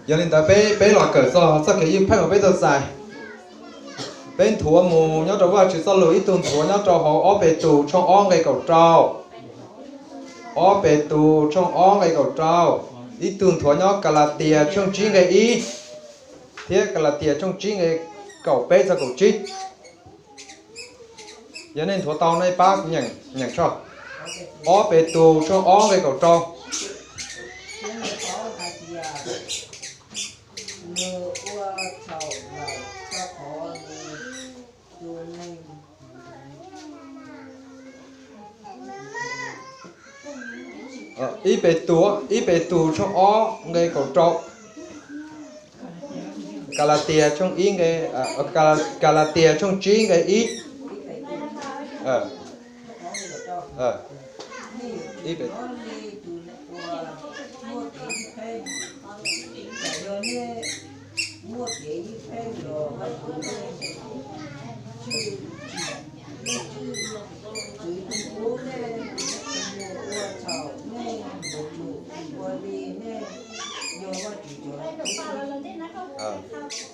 Yog li ntawd peb, peb los kawm txog txoj kev ywj pheej uas peb tau txais. Peb nthuav mus nyob rau Vajtswv txoj lus, ib tug nthuav nyob rau hauv ob Petus tshooj ob nqe kaum rau. Ob Petus tshooj ob nqe kaum rau, ib tug nthuav nyob Kalatias tshooj tsib nqe ib, thiab Kalatias tshooj tsib nqe kaum peb txog kaum tsib. Yog nej nthuav tau nej pab kuv nyeem tso. Ob Petus tshooj ob nqe kaum rau. Ib Petus, ib Petus tshooj ob nqe kaum rau. Kalatias tshooj ib nqe, Kalatias tshooj tsib nqe ib.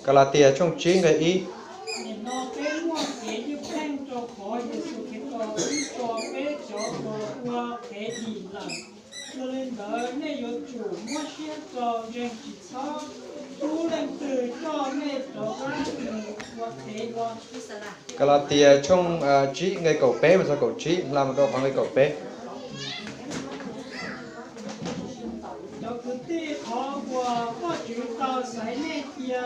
Kalatias tshooj tsib nqe ib. Nim no peb muaj kev ywj pheej rau qhov Yexus Khetos twb tso peb cov uas ua qhev dim lawm. Yog li ntawd nej yuav tsum muab siab tso ntseeg, tsis txhob pub leej twg coj nej rov qab mus ua qhev dua. Kalatias tshooj tsib nqe kaum peb mus txog kaum tsib, hla mus rau qhov nqe kaum peb. Cov kwv tij, qhov uas Vajtswv tau xaiv nej cia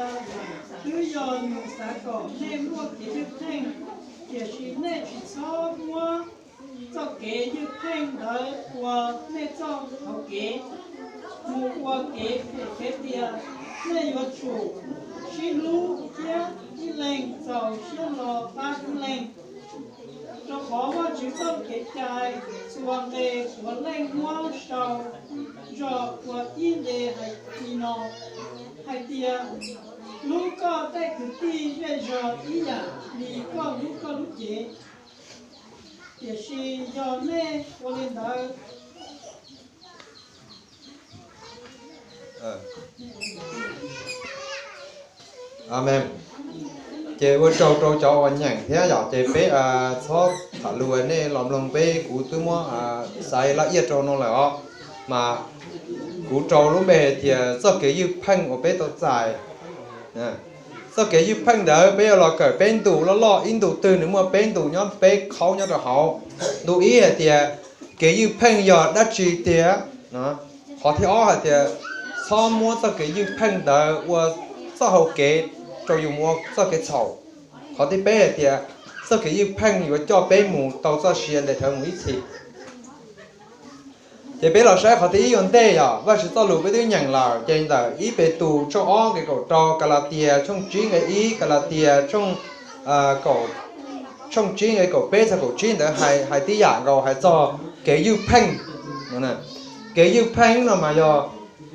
twb yog nws xav kom nej muaj kev ywj pheej, tiam sis nej tsis txhob muab txoj kev ywj pheej ntawd ua nej txoj hau kev mus ua kev phem, tias nej yuav tsum sib hlub thiab ib leeg txaus siab los pab ib leeg. Rau qhov Vajtswv txoj kev cai txhua nqe puav leej muab sau zog ua ib nqe hais li no, hais tias, hlub koj tej kwv tij zej zog ib yam li koj hlub koj lub cev. Tiam sis yog nej ua li ntawd, Amees. Ces ua tsaug rau cov uas nyeem thiab yom, ces peb txhob tham lus nej los mloog peb, kuv twb muab xaiv laj iaj rau no lawm os, mas kuv rau lub npe hais tias txoj kev ywj pheej uas peb tau txais. Txoj kev ywj pheej ntawd peb yuav los kawm peb ntu loj loj, ib ntu twg nws muaj peb ntu nyob, peb qhaub nyob rau hauv. Ntu ib hais tias kev ywj pheej yog dab tsi tiag. Qhov thib ob hais tias txhob muab txoj kev ywj pheej ntawd ua txoj hau kev rau yus mus ua txoj kev txhaum. Qhov thib peb hais tias txoj kev ywj pheej yuav coj peb mus tau txoj sia ntes dhawv mus ib txhis. Ces peb los saib qhov thib ib ua ntej yom, Vajtswv txoj lus peb twb nyeem lawm, ces ntawm ib Petus tshooj ob nqe kaum rau, Kalatias tshooj tsib nqe ib, Kalatias tshooj tshooj tsib nqe kaum peb txog kaum tsib ntawd hais, hais tib yam nkaus, hais txog kev ywj pheej. Kev ywj pheej no mas yog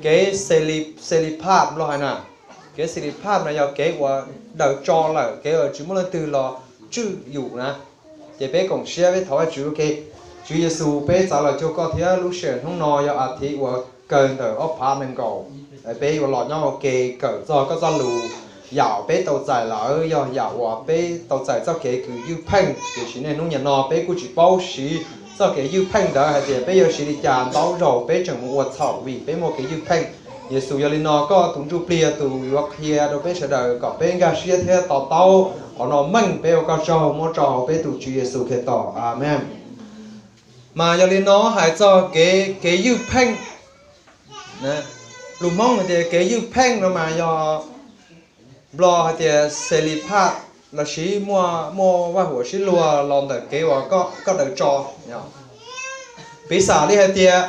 kev xeli phaj los hais na. Kev xeli phaj no yog kev uas daws tso lawm, kev uas tsis muaj leej twg los tswj yus na. Ces peb koom siab peb thov Vajtswv, Tswv Yexus, peb txav los cuag koj thiab lub sij hawm hnub no yog as thiv uas kawg ntawm ob phav nees nkaum, peb yuav los nyob ua ke kawm txog koj txoj lus. Yam uas peb tau txais lawm yog yam uas peb tau txais txoj kev kws ywj pheej, tiam sis niaj hnub niam no peb kuj tsis paub siv txoj kev ywj pheej ntawd hais tias peb yuav siv li cas. Ntau zaus peb tseem mus ua txhaum vim peb muaj kev ywj pheej. Yexus, yog li no koj tus ntsuj plig yog tus yuav qhia rau peb sawv daws kom peb nkag siab thiab to taub qhov no meej. Peb ua koj tsaug muab tso hauv peb tus Tswv Yexus Khetos. Amees. Mas yog li no hais txog kev, kev ywj pheej. Lus Hmoob hais tias kev ywj pheej no mas yog Nplog hais tias xeli phaj, lossis muaj, muaj vaj huam sib luag los ntawm kev uas koj daws tso. Piv xam li hais tias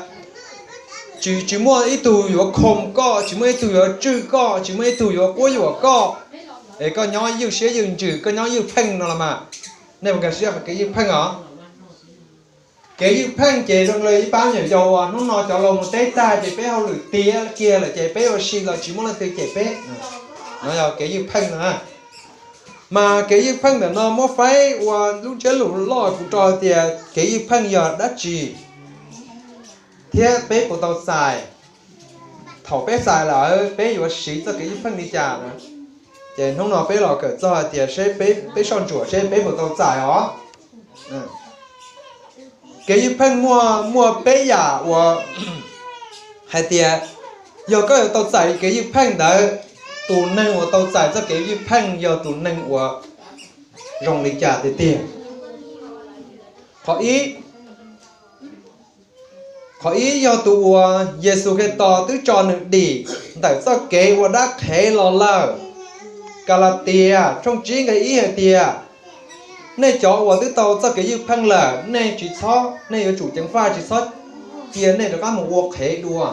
tsis, tsis muaj ib tug yuav khom koj, tsis muaj ib tug yuav tswj koj, tsis muaj ib tug yuav quab yuam koj, es koj nyob ywj siab ywj ntsws, koj nyob ywj pheej no los mas. Nej puas nkag siab qhov kev ywj pheej os? Kev ywj pheej ces zoo li ib pab me nyuam yaus uas hnub no cov laus mus teb tag ces peb hauj lwm tiav kiag lawm ces peb ua si los tsis muaj leej twg cem peb. No yog kev ywj pheej no. Mas kev ywj pheej ntawm no muab faib ua lub ntsiab lus loj kuv rau hais tias kev ywj pheej yog dab tsi thiab peb puas tau txais. thaum peb txais lawm peb yuav siv txoj kev ywj pheej li cas na. Ces hnub no peb los kawm txog hais tias seb peb, peb soj ntsuam seb peb puas tau txais os. Kev ywj pheej muaj, muaj peb yam uas hais tias yog koj yuav tau txais kev ywj pheej ntawd, tus neeg uas tau txais txoj kev ywj pheej yog tus neeg uas zoo li cas tiag tiag. Qhov ib, qhov ib yog tus uas Yexus Khetos twb tso nws dim ntawm txoj kev ua dab qhev los lawm. Kalatias tshooj tsib nqe ib hais tias, nej cov uas twb tau txoj kev ywj pheej lawm, nej tsis txhob, nej yuav tsum ceev faj tsis txhob cia nej rov qab mus ua qhev dua.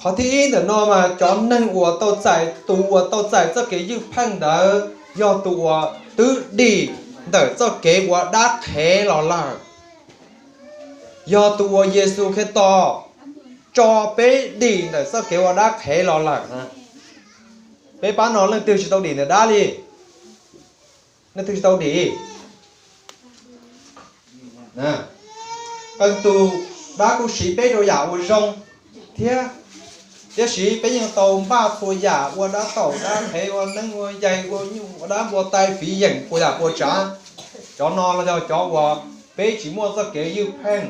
Qhov thib ib ntawm no mas cov neeg uas tau txais, tus uas tau txais txoj kev ywj pheej ntawd yog tus uas twb dim ntawm txoj kev ua dab qhev los lawm. Yog tus uas Yexus Khetos tso peb dim ntawm txoj kev ua dab qhev los lawm na. Peb pab no leej twg tsis tau dim ntawm dab li? Leej twg tsis tau dim? Qee tus, dab kuj siv peb rau yam uas zoo thiab, tiam sis peb yeej tau npaj txhua yam ua dab taum dab qhev, ua neeb ua yaig, ua nyuj ua dab, npua tai fiv yeem puas yam puas tsav. Cov no los yog cov uas peb tsis muaj txoj kev ywj pheej.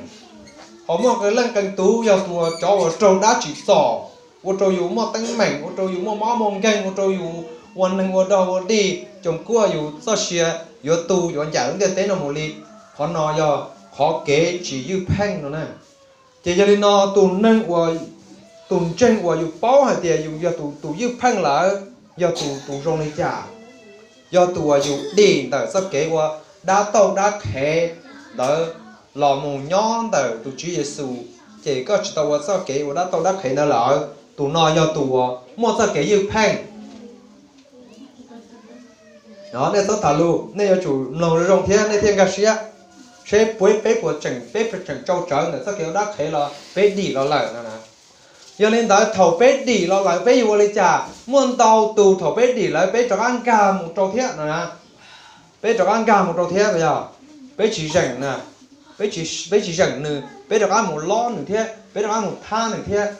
Ho muaj qee leej qee tus yog tus cov uas raug dab tsim txom, ua rau yus muaj teeb meem, ua rau yus muaj mob muaj nkeeg, ua rau yus ua neeg ua dog ua dig, coom kuaj yus txoj sia yuav tu yuav ncaim lub ntiaj teb no mus li. Qhov no yog qhov kev tsis ywj pheej no na. Ces yog li no tus neeg uas, tus ntseeg uas yus paub hais tias yus yog tus, tus ywj pheej lawm, yog tus, tus zoo li cas? Yog tus uas yus dim ntawm txoj kev ua dab tauj dab qhev ntawd los mus nyob ntawm tus Tswv Yexus, ces koj tsis tau ua txoj kev ua dab tauj dab qhev ntawd lawm, tus no yog tus uas muaj txoj kev ywj pheej. Nej txhob tham lus, nej yuav tsum mloog zoo zoo thiab nej thiaj nkag siab, seb peb, peb puas tseem, peb puas tseem tsau tsawv ntawm txoj kev ua dab qhev los peb dim los lawm no na. Yog li ntawd thaum peb dim los lawm peb yuav ua li cas? Muaj ntau tus thaum peb dim lawm peb rov qab nkag mus rau thiab no na. Peb rov qab nkag mus rau thiab yog peb tsis zeem na, peb tsis zeem nws, peb rov qab mus lob nws thiab, peb rov qab mus thab nws thiab.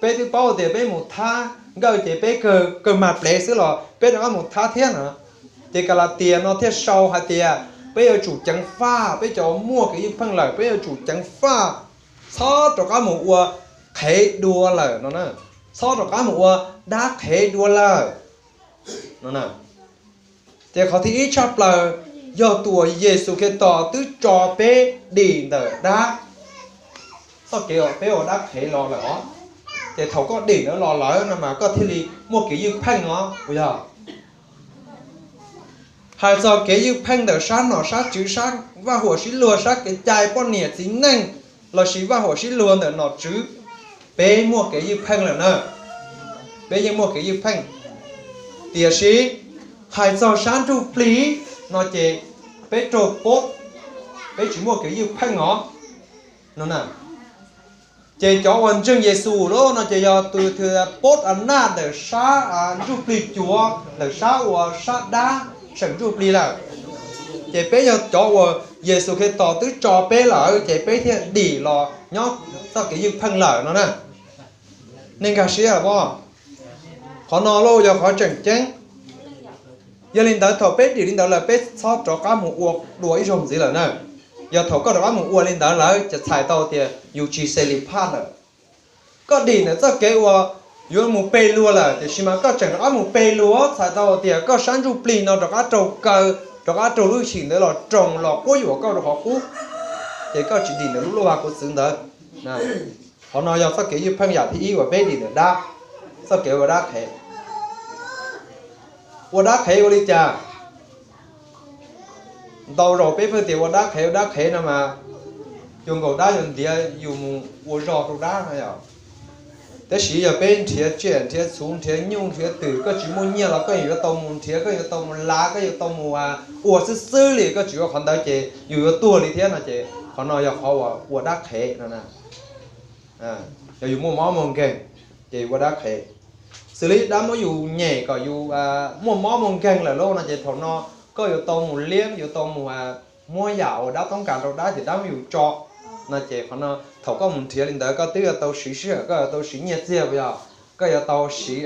Peb twb paub tias peb mus thab nkawj ces peb kawg, kawg mag plev xwb los peb rov qab mus thab thiab na. Ces Kalatias no thiaj sau hais tias peb yuav tsum ceev faj, peb cov muaj kev ywj pheej lawm peb yuav tsum ceev faj, txhob rov qab mus ua qhev dua lawm no na, txhob rov qab mus ua dab qhev dua lawm no. Ces qhov thib ib tshaj plaws yog tus uas Yexus Khetos twb tso peb dim ntawm dab, txoj kev uas peb ua dab qhev los lawm os. Ces thaum koj dim ntawd los lawm no mas koj thiaj li muaj kev ywj pheej os puas yog? Hais txog kev ywj pheej ntawm sab nom sab tswv, sab vaj huam sib luag, sab kev cai poj niam txiv neej, lossis vaj huam sib luag ntawm nom tswv, peb muaj kev ywj pheej lawm na. Peb yeej muaj kev ywj pheej. Tiam sis hais txog sab ntsuj plig no ces peb raug pob, peb tsis muaj kev ywj pheej os no. Ces cov uas ntseeg Yexus lawm no ces yog tus twg pob a naj ntawm sab ntsuj plig cuav, ntawm sab uas sab dab seem ntsuj plig lawm. Ces peb yog cov uas Yexus Khetos twb tso peb lawm ces peb thiaj dim los nyob txoj kev ywj pheej lawm no na. Nej nkag siab los? Qhov no lauj yog qhov tseem ceeb. Yog li ntawd thaum peb dim li ntawd lawm peb txhob rov qab mus ua dua ib zaug ntxiv lawm na. Yog thaum koj rov qab mus ua li ntawd lawm ces txhais tau tias yus tsis xes lis phaj lawm. Koj dim ntawm txoj kev uas yuav mus pe luag lawm tiam sis mas koj tseem rov qab mus pe luag txhais tau tias koj sab ntsuj plig no rov qab raug kaw, rov qab raug lub him ntawd los roos los quab yuam koj rau qhov qub, ces koj tsis dim ntawm lub luj vag kuv txwv ntawd. Qhov no yog txoj kev ywj pheej yam thib ib uas peb dim ntawm dab, txoj kev ua dab qhev. Ua dab qhev ua li cas? Ntau zaus peb pheej tias ua dab qhev ua dab qhev no mas yuav nkaum dab yuav ntiav yus mus ua zog rau dab no yom. Tab sis yog peb nrhiav tsiaj nrhiav txhuv nrhiav nyuj nrhiav twm koj tsis muaj nyiaj los koj yuav tau mus nrhiav, koj yuav tau mus lav, koj yuav tau mus ua xwb xwb li, koj tsis ua qhov ntawd ces yus yuav tuag li thiab no ces qhov no yog qhov uas ua dab qhev no. Yog yus muaj mob muaj nkeeg ces ua dab qhev. Xws li dab muab yus nyem kom yus muaj mob muaj nkeeg lawm lauj no ces thaum no koj yuav tau mus liab, yuav tau mus muab yam uas dab toob kas rau dab ces dab muab yus tso. No ces qhov no thaum koj mus nrhiav li ntawd koj twb yuav tau siv sij hawm, koj yuav tau siv nyiaj txiag puas yog? Koj yuav tau siv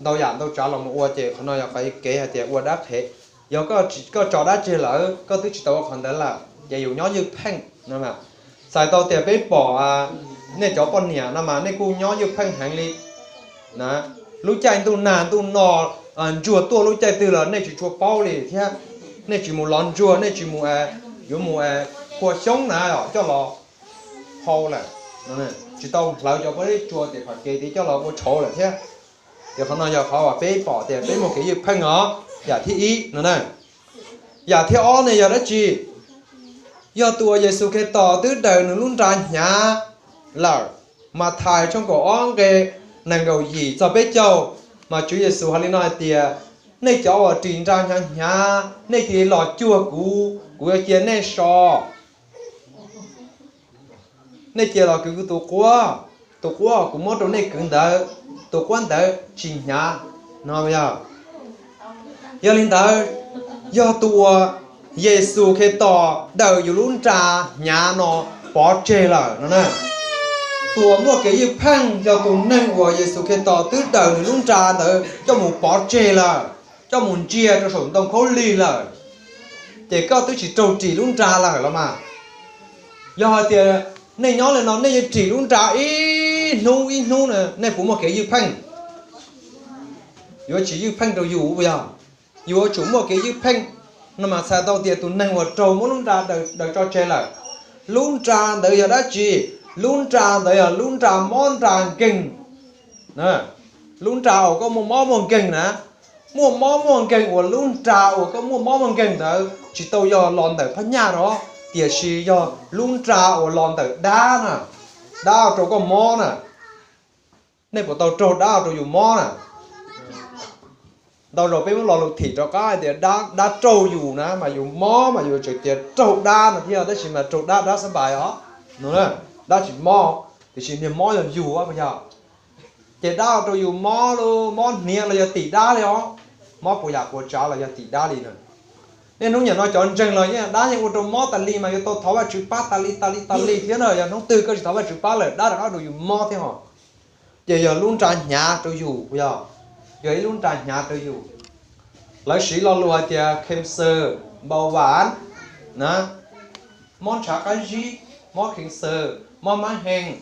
ntau yam ntau tsav los mus ua, ces qhov no yog qhov kev hais tias ua dab qhev. Yog koj tso dab tseg lawm koj twb tsis tau ua qhov ntawd lawm ces yus nyob ywj pheej no. Txhais tau tias peb pom nej cov poj niam no mas nej kuj nyob ywj pheej heev li. Lub caij ntuj nag ntuj no, ntsuag tuaj lub caij twg los nej tsis tshua paub li thiab. Nej tsis mus lov ntsuag, nej tsis mus, yuav mus khua xyoob na coj los hau lawm, tsis tau hlawv cov pob zeb tsua tim qhov kev tid coj los ua tshauv lawm thiab. Ces qhov no yog qhov uas peb pom tias peb muaj kev ywj pheej os, yam thib ib no na. Yam thib ob ne yog dab tsi? Yog tus uas Yexus Khetos twb daws nws lub nra hnyav lawm. Mathais tshooj kaum ob nqe nees nkaum yim txog peb caug, mas Tswv Yexus hais li no hais tias, nej cov uas ris nra hnyav hnyav, nej cia li los cuag kuv, kuv yuav cia nej so. Nej cia los kwv kuv tus quab, tus quab kuv muab rau nej kwv ntawd, tus quab ntawd tsis hnyav no yog. Yog li ntawd, yog tus uas Yexus Khetos daws yus lub nra hnyav no pov tseg lawm no na. Tus uas muaj kev ywj pheej yog tus neeg uas Yexus Khetos twb daws nws lub nra ntawd coj mus pov tseg lawm, coj mus ntsia rau saum ntoo khaub lig lawm. Ces koj twb tsis raug ris lub nra lawm los mas. Yog hais tias nej nyob li no nej yuav ris lub nra ib hnub ib hnub na, nej puas muaj kev ywj pheej? Yuav tsis ywj pheej rau yus puas yog? Yus yuav tsum muaj kev ywj pheej. No mas txhais tau tias tus neeg uas raug muab lub nra daws tso tseg lawm. Lub nra ntawd yog dab tsi? Lub nra ntawd yog lub nra mob nra nkeeg. Lub nra uas koj muaj mob muaj nkeeg na, muaj mob muaj nkeeg uas lub nra uas koj muaj mob muaj nkeeg ntawd tsis tau yog los ntawm phab nyaj no, tiam sis yog lub nra uas los ntawm dab na, dab ua rau koj mob na. Nej puas tau raug dab ua rau yus mob na? Ntau zaus peb muab lo lus thim rov qab hais tias dab raug yus na mas yus mob mas yus tseem tias raug dab no thiab, tab sis mas raug dab dab xab npais os. Dab tsis mob, tiam sis niag mob yog yus puas yog? Ces dab ua rau yus mob los mob hniav los yog tim dab li os, mob puas yam puas tsav los yog tim dab li na. Niaj hnub niam no cov ntseeg los yeej dab yeej ua rau mob tas li mas yuav tau thov Vajtswv pab tas li tas li tas li thiab na. Yog hnub twg koj tsis thov Vajtswv pab lawm dab rov qab ua rau yus mob thiab hos. Ces yog lub nra hnyav rau yus puas yog? Yog ib lub nra hnyav rau yus. Lawv siv lo lus hais tias cancer, npau vas na, mob ntshav qab zib, mob cancer, mob mab hees,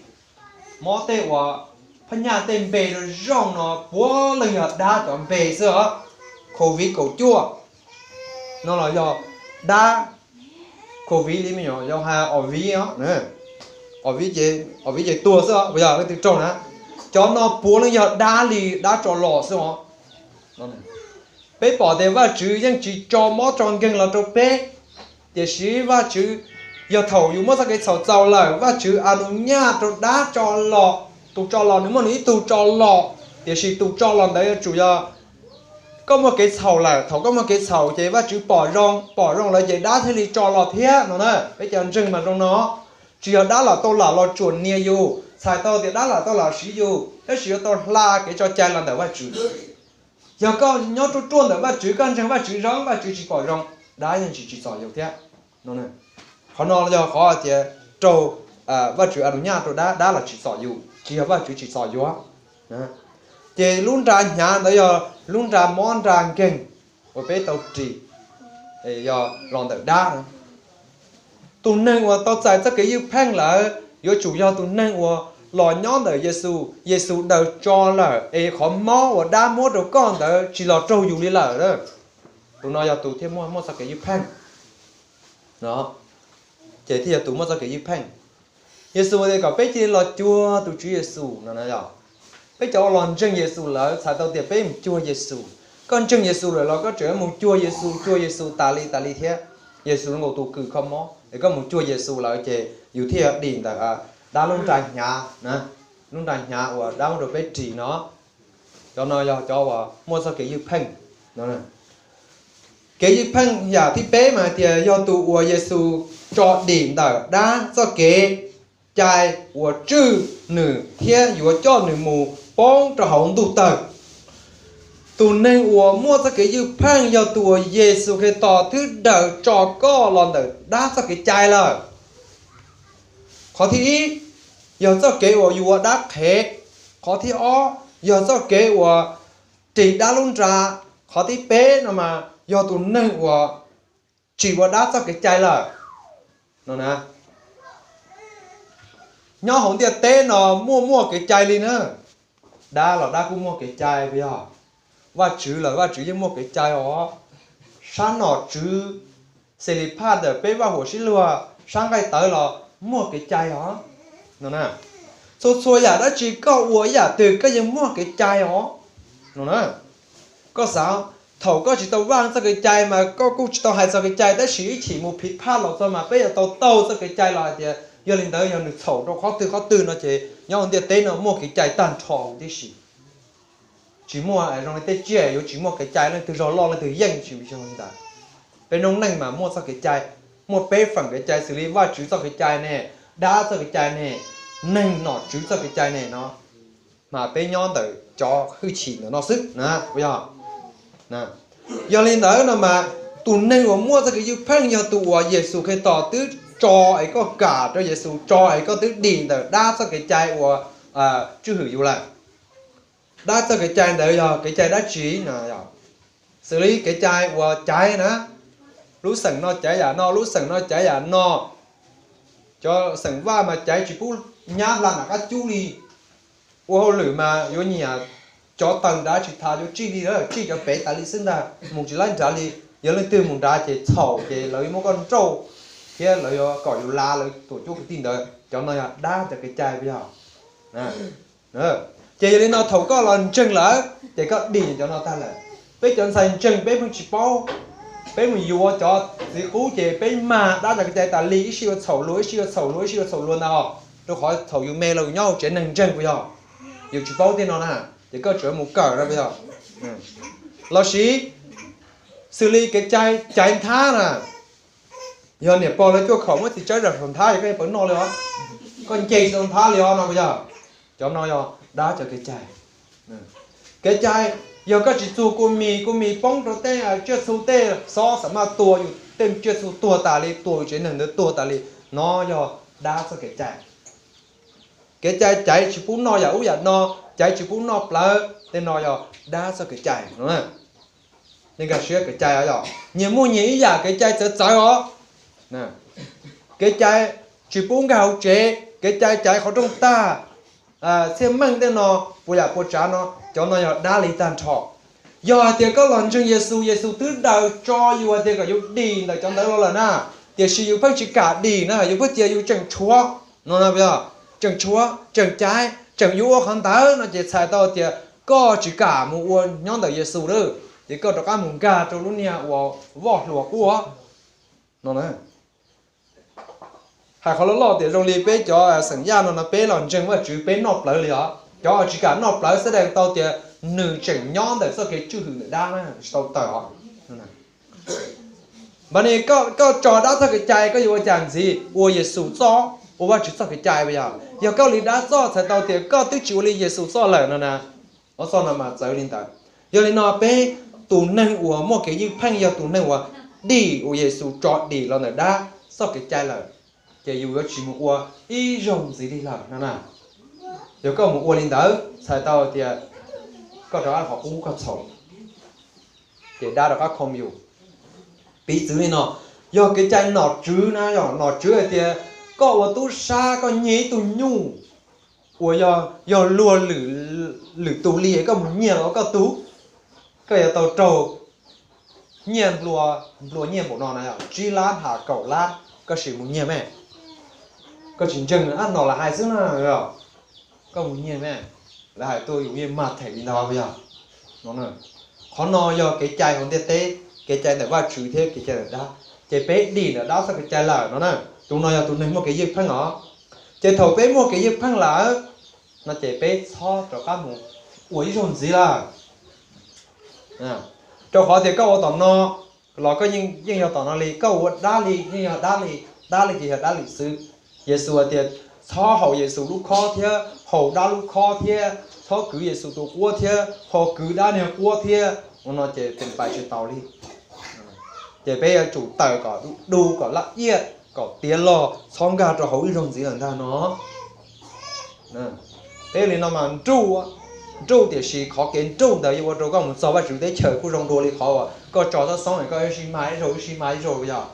mob tej uas phab nyaj tej npe zoo zoo no puav leej yog dab cov npe xwb os. Covid kaum cuaj no los yog dab. Covid li me nyuam yaus hais os viv, os viv ces tuag xwb os, puas yog leej twg raug na? Cov no puav leej yog dab li, dab tso los xwb os. Peb pom tias Vajtswv yeej tsis tso mob tso nkeeg los rau peb, tiam sis Vajtswv, yog thaum yus muaj txoj kev txhaum txaus lawm Vajtswv a nus nyaj rau dab tso los. Tus tso los nws muaj nws ib tug tso los, tiam sis tus tso los ntawd yuav tsum yog koj muaj kev txhaum lawm. Thaum koj muaj kev txhaum ces Vajtswv pom zoo, pom zoo lawm ces dab thiaj li tso los thiab no na. Peb cov ntseeg mas zoo no, tsis yog dab lam tau lam los tsuam nias yus, txhais tau tias dab lam tau lam siv yus, tab sis yuav tau hla kev tso cai los ntawm Vajtswv. Yog koj nyob ruaj ruaj ntawm Vajtswv, koj ntseeg Vajtswv zoo, Vajtswv tsis pom zoo, dab yeej tsis tsim txom yus thiab. Qhov no yog qhov tias raug Vajtswv a nus nyaj rau dab, dab los tsim txom yus, tsis yog Vajtswv tsim txom yus. Ces lub nra hnyav ntawd yog lub nra mob nra nkeeg uas peb tau ris, yog los ntawm dab. Tus neeg uas tau txais txoj kev ywj pheej lawm yuav tsum yog tus neeg uas los nyob ntawm Yexus, Yexus daws tso lawm es qhov mob uas dab muab rau koj ntawd tsis los raug yus li lawm. Tus no yog tus thiaj muaj, muaj txoj kev ywj pheej. Ces thiaj yog tus muaj txoj kev ywj pheej. Yexus tias kom peb cia li los cuag tus Tswv Yexus no. Peb cov uas los ntseeg Yexus lawm txhais tau tias peb mus cuag Yexus. Koj ntseeg Yexus lawm los koj tseem mus cuag Yexus, cuag Yexus tas li tas li thiab. Yexus zoo nkaus tus kws kho mob es koj mus cuag Yexus lawm ces yus thiaj dim ntawm dab lub nra hnyav, lub nra hnyav uas dab muab rau peb ris no. Cov no yog cov uas muaj txoj kev ywj pheej. Kev ywj pheej yam thib peb mas hais tias yog tus uas Yexus tso dim ntawm dab txoj kev cai uas tswj nws thiab yuav coj nws mus poob rau hauv ntuj tawg. Tus neeg uas muaj txoj kev ywj pheej yog tus uas Yexus Khetos twb daws tso koj los ntawm dab txoj kev cai lawm. Qhov thib ib yog txoj kev uas yus ua dab qhev. Qhov thib ob yog txoj kev uas ris dab lub nra. Qhov thib peb no mas yog tus neeg uas tsis ua dab txoj kev cai lawm. No na, nyob hauv ntiaj teb no muaj muaj kev cai li na. Dab los dab kuj muaj kev cai puas yog? Vajtswv los Vajtswv yeej muaj kev cai os. Sab nom tswv, xes lis phaj ntawm peb vaj huam sib luag, sab nqaij tawv los muaj kev cai os. No na, txhua txhua yam dab tsi koj ua ib yam twg koj yeej muaj kev cai os. No na, koj xav, thaum koj tsis tau vaj txoj kev cai mas koj kuj tsis tau hais txog kev cai, tab sis ib chim mus phiv phaj los txog mas peb yuav tau taug txoj kev cai los hais tias yog li ntawd yog nws txhaum rau qhov twg qhov twg no ces nyob hauv ntiaj teb no muaj kev cai tag nrho huv tib si. Tsis muaj zoo li tej tsiaj yuav tsis muaj kev cai, leej twg zog loj leej twg yeej, tsis zoo li ntawd. Peb noob neej mas muaj txoj kev cai, muaj peb feem kev cai xws li Vajtswv txoj kev cai ne, dab txoj kev cai ne, neeg nom tswv txoj kev cai ne no, mas peb nyob ntawm cov hwj chim ntawm no xwb na, puas yog? Yog li ntawd no mas tus neeg uas muaj txoj kev ywj pheej yog tus uas Yexus Khetos twb tso es koj kam rau Yexus, tso es koj twb dim ntawm dab txoj kev cai uas tswj hwm yus lawm. Dab txoj kev cai ntawd yog kev cai dab tsi no? Xws li kev cai uas caiv na, lub xeem no caiv yam no, lub xeem no caiv yam no. Cov xeem Vaj mas caiv tsis pub nyab hla nram qab cub li. Ua hauj lwm mas yuav nyiam cov taws nrad tsis tas yuav tsij li, tsij cov pem tas li xwb ntag, mus tsis laib nrad li. Yog leej twg mus nrad ces txhaum ces lawv yuav muab koj nrauj thiab lawv yuav kom yus lav lawv tuam cuab kwv tij ntawd. Cov no yog dab cov kev cai puas yog? Ces yog li no thaum koj los ntseeg lawm ces koj dim cov no tag lawm. Peb cov ntxhais ntseeg peb pheej tsis paub, peb mus yuav cov txiv qub ces peb mag dab cov kev cai tas li, ib sij yuav txhaum luag, ib sij yuav txhaum luag, ib sij yuav txhaum luag ntag os. Rau qhov thaum yus me los yus nyob hauv tsev neeg ntseeg puas yog? Yus tsis paub tej no na, ces koj tsuas mus kawm na puas yog? Los sis xws li kev cai caiv nthab na, yog niam pog lawv cuaj khaum muab txiv tsawb zam saum nthab yog koj yuav pawv noj li os, koj nce tsis tau nthab li os no puas yog? Cov no yog dab cov kev cai. Kev cai yog koj tsis txuag kua mis, kua mis poob rau tej tsiaj txhu tej xob xam maj tua yus tej tsiaj txhu tuag tas li, tua yus tsev neeg ntawd tuag tas li, no yog dab txoj kev cai. Kev cai caiv tsis pub noj yam ub yam no, caiv tsis pub noj plawv, tej no yog dab txoj kev cai no. Nej nkag siab kev cai os, yog nyias muaj nyias ib yam kev cai txawv txawv os. Kev cai tsis pub nkag hauv tsev, kev cai caiv qhov rooj tag, txhiaj meej tej no, puas yam puas tsav no, cov no yog dab li tag nrho. Yog hais tias koj los ntseeg Yexus, Yexus twb daws tso yus hais tias kom yus dim ntawm cov ntawd los lawm na, tiam sis yus pheej tsis kam dim na, yus pheej tias yus tseem tshuav no, tseem tshuav, tseem caiv, tseem yuav ua qhov ntawd no ces txhais tau tias koj tsis kam mus ua nyob ntawm Yexus lawm, ces koj rov qab mus nkag rau lub niag uas voj hluas quaj no. Hais qhov loj loj tias zoo li peb cov xeem Yaj no no peb los ntseeg Vajtswv peb noj plawv li os. Cov uas tsis kam noj plawv xav daws tau tias nws tseem nyob ntawm txoj kev tswj hwm ntawm dab na, tsis tau tawm os. Npam ni koj tso dab txoj kev cai koj yuav ua cas ntxiv? Ua Yexus txoj, ua Vajtswv txoj kev cai puas yog? Yog koj ua li dab txoj txhais tau tias koj twb tsis ua li Yexus txoj lawm no na. Ob txoj no mas txawv li ntawd. Yog li no peb tus neeg uas muaj kev ywj pheej yog tus neeg uas dim, uas Yexus tso dim los ntawm dab txoj kev cai lawm, ces yus yuav tsis mus ua ib zaug ntxiv li lawm no na. Yog koj mus ua li ntawd txhais tau tias koj rov qab qhov qub koj txhaum, ces dab rov qab khoo yus. Piv txwv li no, yog kev cai nom tswv na, yog nom tswv hais tias koj ua tub sab koj nyiag ib tug nyuj uas yog luag lwm tus li, koj mus nyiag los ua koj tug, koj yuav tau raug nyiaj nplua, nplua nyiaj npaum no na, yog tsib lab ha kaum lab, koj sim mus nyiag me. Koj tsis ntseeg, ab no lawv hais xwb na, koj mus nyiag me. Lawv hais tuaj yus yeej mag them li ntawd yog. Qhov no yog kev cai hauv ntiaj teb, kev cai ntawm Vajtswv thiab kev cai ntawm dab. Ces peb dim ntawm dab txoj kev cai lawm no na. Tus no yog tus neeg muaj kev ywj pheej os. Ces thaum peb muaj kev ywj pheej lawm no ces peb txhob rov qab mus ua ib zaug ntxiv lawm. Rau qhov tias koj ua tom no los koj yeej yog tom no li, koj ua dab li yeej yog dab li, dab li ces yog dab li xwb. Yexus hais tias txhob haus Yexus lub khob thiab haus dab lub khob thiab, txhob kwv Yexus tus quab thiab ho kwv dab niag quab thiab, ua no ces pais tsis tau li. Ces peb yuav tsum tawm kom du kom laj iaj, kom tiav log txhob nkag rau hauv ib zaug ntxiv lawm ntag no. Peb li no mas nruj, nruj tiam sis qhov kev nruj ntawd yuav ua rau koj mus txog Vajtswv teb chaws kuj zoo dua li qhov uas koj tso txhob xoob es koj ib sij mag ib zaug ib sij mag ib zaug yog.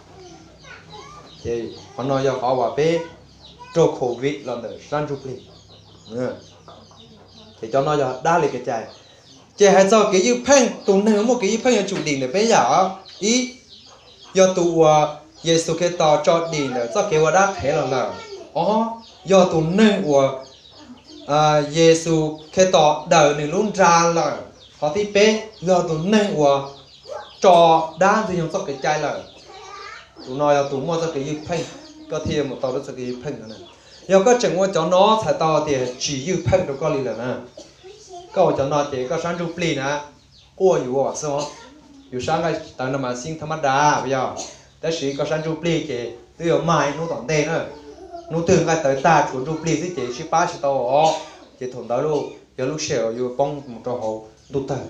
Ces qhov no yog qhov uas peb raug covid los ntawm sab ntsuj plig. Ces cov no yog dab li kev cai. Ces hais txog kev ywj pheej, tus neeg muaj kev ywj pheej yuav tsum dim ntawm peb yam os. Ib, yog tus uas Yexus Khetos tso dim ntawm txoj kev ua dab qhev los lawm. Ob, yog tus neeg uas Yexus Khetos daws nws lub nra lawm. Qhov thib peb, yog tus neeg uas tso dab ntxwg nyoog txoj kev cai lawm. Tus no yog tus muaj txoj kev ywj pheej, koj thiaj yuav mus tau rau txoj kev ywj pheej no. Yog koj tseem ua cov no txhais tau tias tsis ywj pheej rau koj li lawm na. Koj ua cov no ces koj sab ntsuj plig na, quaj yus ua xwb os. Yus sab nqaij tawv no mas xib tha mab da yog, tab sis koj sab ntsuj plig ces twb yuav mag ib hnub tom ntej na. Hnub twg nqaij tawv tag tshuav ntsuj plig xwb ces sib pab tsis tau os. Ces thaum ntawd lauj yog lub sij hawm yus poob mus rau hauv ntuj tawg.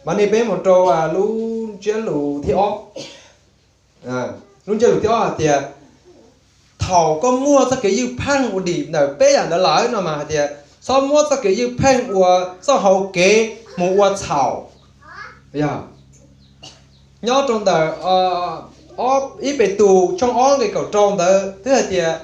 Mas nej peb mus rau lub ntsiab lus thib ob. Lub ntsiab lus thib ob hais tias, thaum koj muaj txoj kev ywj pheej uas dim ntawm peb yam ntawd lawm no mas hais tias txhob muab txoj kev ywj pheej ua txoj hau kev mus ua txhaum. Yog nyob rau ntawm ib Petus tshooj ob nqe kaum rau ntawd twb hais tias,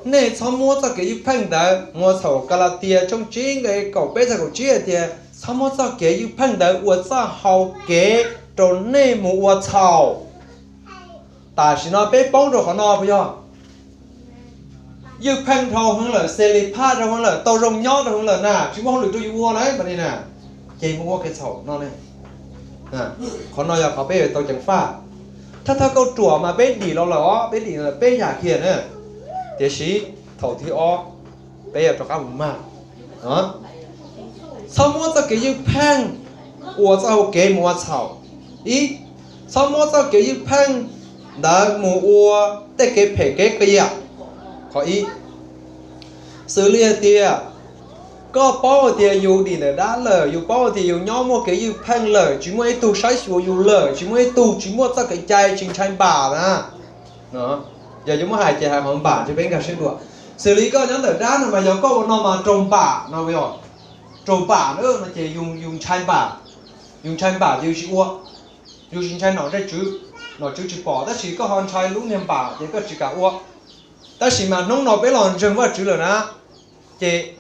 nej txhob muab txoj kev ywj pheej ntawd mus ua txhaum. Kalatias tshooj tsib nqe kaum peb txog kaum tsib hais tias txhob muab txoj kev ywj pheej ntawd ua txoj hau kev rau nej mus ua txhaum. Tam sim no peb poob rau qhov no puas yog? Ywj pheej dhau heev lawm, xes lis phaj dhau heev lawm, tau zoo nyob dhau heev lawm na, tsis muaj hauj lwm rau yus ua na, ces mus ua kev txhaum no ne. Qhov no yog qhov peb yuav tau ceev faj. Thawj thawj kauj ruam mas peb dim los lawm os, peb dim lawm peb yam kiag na. Tiam sis thaum thib ob peb yuav rov qab mus mag. Txhob muab txoj kev ywj pheej ua txoj hau kev mus ua txhaum. Ib, txhob muab txoj kev ywj pheej ntawd mus ua tej kev phem kev qias. Qhov ib, xws li hais tias koj paub hais tias yus dim ntawm dab lawm, yus paub hais tias yus nyob muaj kev ywj pheej lawm, tsis muaj ib tug saib xyuas yus lawm, tsis muaj ib tug, tsis muaj txoj kev cai, tsis ntshai npam na. Yog yuav muab hais ces hais qhov npam ces peb nkag siab dua. Xws li koj nyob ntawm dab no mas yog koj ua no mas raug npam no, raug npam na no ces yus ntshai npam, yus ntshai npam ces yus tsis ua, yus tsis ntshai nom tswv, nom tswv tsis pom tab sis koj ho ntshai lub niag npam ces koj tsis kam ua. Tab sis mas hnub no peb los ntseeg Vajtswv lawm na, ces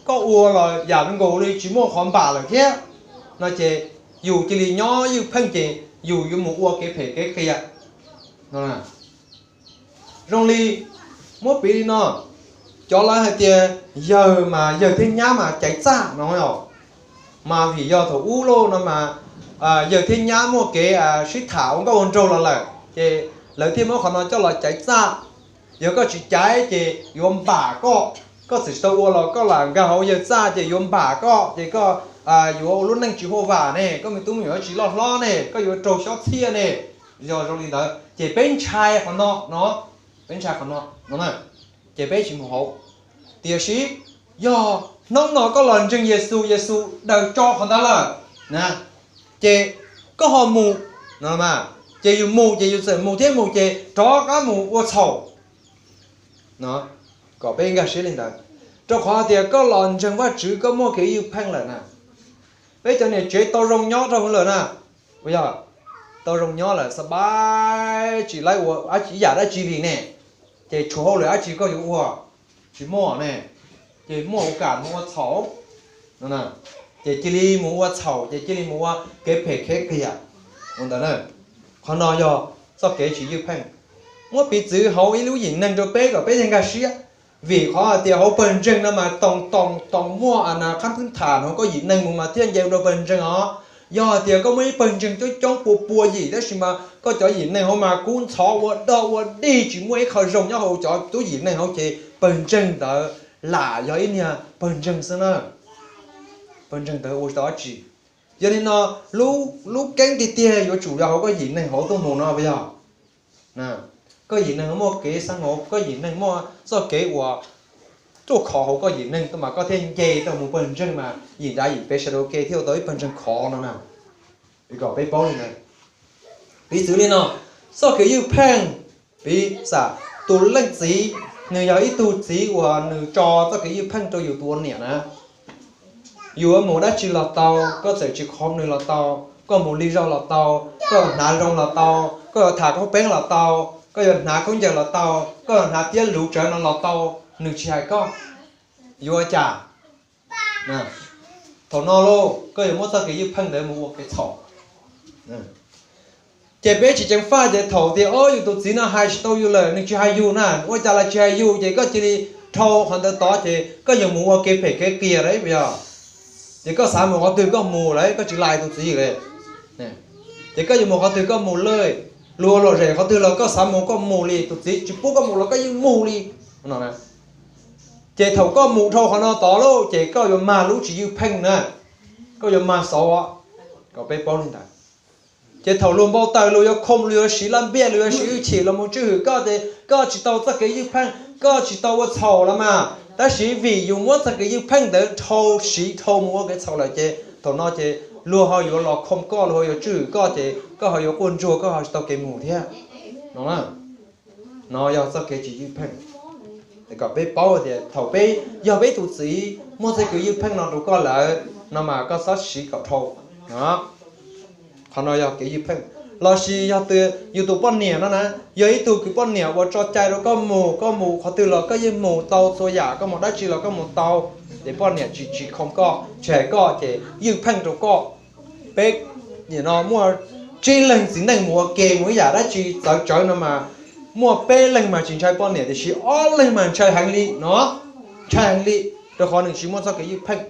koj ua los yam nkaus li tsis muaj qhov npam lawm thiab no ces yus cia li nyob ywj pheej ces yus yuav mus ua kev phem kev qias. Zoo li, muab piv li no, cov lawv hais tias yawg mas yawg thiab nyab mas caiv txaj no, mas vim yog thaum ub lauj no mas yawg thiab nyab muaj kev sib tham ua nkauj ua nraug los lawm ces lawv thiaj muab qhov no coj los caiv txaj. Yog koj tsis caiv ces yuav npam koj, koj txawm tsis tau ua los koj lam nkag hauv yawg txaj ces yuav npam koj ces koj yuav ua lub neej tsis huaj vam ne, koj me tub me nyuam tsis loj hlob ne, koj yuav raug xyob txhiaj ne. Yog zoo li ntawd ces peb ntshai qhov no no, peb ntshai qhov no no, ces peb tsis mus hauv. Tiam sis yog hnub no koj los ntseeg Yexus, Yexus daws tso qhov ntawd lawm na, ces koj ho mus no, ces yus mus ces yus txawm mus thiab mus ces rov qab mus ua txhaum no, kom peb nkag siab li ntawd. Rau qhov tias koj los ntseeg Vajtswv koj muaj kev ywj pheej lawm na, peb cov niam tsev tau zoo nyob rau hauv lawm na, puas yog? Tau zoo nyob lawm xab pab tsis laib ua ib yam dab tsi li ne, ces tshuav hauj lwm dab tsi koj yuav ua? Tsis muaj ne, ces muaj ua kam mus ua txhaum no, ces cia li mus ua txhaum ces cia li mus ua kev phem kev qias ua ntawd na. Qhov no yog txoj kev tsis ywj pheej. Muab piv txwv hauv ib lub yim neeg rau peb kom peb thiaj nkag siab. Vim qhov hais tias hauv pawg ntseeg no mas toos toos toos muaj a nas qhab phwb tham hauv koj yim neeg mus mas thiaj nce rau pawg ntseeg os. Yog hais tias koj muaj ib pawg ntseeg coob coob pua pua yim tab sis mas koj cov yim neeg hauv mas kub ntxhov ua dog ua dig tsis muaj ib qho zoo nyob hauv cov tub yim neeg hauv ces pawg ntseeg ntawd lam yog ib niag pawg ntseeg xwb na. Pawg ntseeg ntawd ua tsis tau dab tsi. Yog li no, lub keeb tiag tiag yuav tsum yog hauv koj yim neeg hauv tuaj mus no puas yog? Koj yim neeg muaj kev xeeb hauv, koj yim neeg muaj txoj kev uas ruaj khov hauv koj yim neeg tuaj mas koj thiaj nce tau mus pawg ntseeg mas yim nrad yim pem sawv daws ua ke thiaj ua tau ib pawg ntseeg khov no na. Kom peb paub li ntawd. Piv txwv li no, Txoj kev ywj pheej, piv xam tus leej txiv, nws yog ib tug txiv uas nws tso txoj kev ywj pheej rau yus tus ua niam na. Yus yuav mus dab tsi los tau, koj txawm tsis khoom nws los tau, koj mus lig zog los tau, koj yuav hnav zoo los tau, koj yuav tham khaub peeb los tau, koj yuav hnav khaub ncaws los tau, koj yuav hnav tiab luv tsawv no los tau, nws tsis hais koj. Yuav ua cas? Thaum no lauj, koj yuav muab txoj kev ywj pheej ntawd mus ua kev txhaum. Ces peb tsis ceev faj ces thaum tias, o, yus tus txiv no hais tsis tau yus lawm, nws tsis hais yus na, ua cas los tsis hais yus, ces koj cia li dhau qhov ntawd tod ces koj yuav mus ua kev phem kev qias lawm puas yog? Ces koj xav mus qhov twg koj mus lawm, koj tsis lais tus txiv li. Ces koj yuav mus qhov twg koj mus lawm, luag lom zem qhov twg los koj xav mus koj mus li, tus txiv tsis pub koj mus los koj yeej mus li no. Ces thaum koj mus dhau qhov no tod lauj, ces koj yuav mag lub tsis ywj pheej na, koj yuav mag xauv kom peb paub li ntawd. Ces thaum luag npau taws luag yuav khoom luag yuav siv laj npiaj luag yuav siv hwj chim los mus tswj hwm koj ces koj tsis tau txoj kev ywj pheej, koj tsis tau ua txhaum los mas. Tab sis vim yus muab txoj kev ywj pheej ntawd dhau siv dhau mus ua kev txhaum lawm ces thaum no ces luag ho yuav los khoom koj, luag ho yuav tswj hwm koj ces koj ho yuav quaj ntsuag, koj ho tsis tau kev mus thiab no. No yog txoj kev tsis ywj pheej. Kom peb paub tias thaum peb yog peb tus txiv muaj txoj kev ywj pheej no rau koj lawm no mas koj txhob siv kom dhau. Qhov no yog kev ywj pheej. Lossis yog yus tus poj niam no na, yog ib tug kws poj niam uas tso cai rau koj mus, koj mus qhov twg los koj yeej mus tau txhua yam, koj mus dab tsi los koj mus tau, ces poj niam tsis tsis khoom koj, tsis hais koj ces ywj pheej rau koj. Peb nim no muaj tsib leeg txiv neej mus ua ke mus ib yam dab tsi txawv tsawv no mas, muaj peb leeg mas tsis ntshai poj niam tiam sis ob leeg mas ntshai heev li no, ntshai heev li, rau qhov nws tsis muaj txoj kev ywj pheej.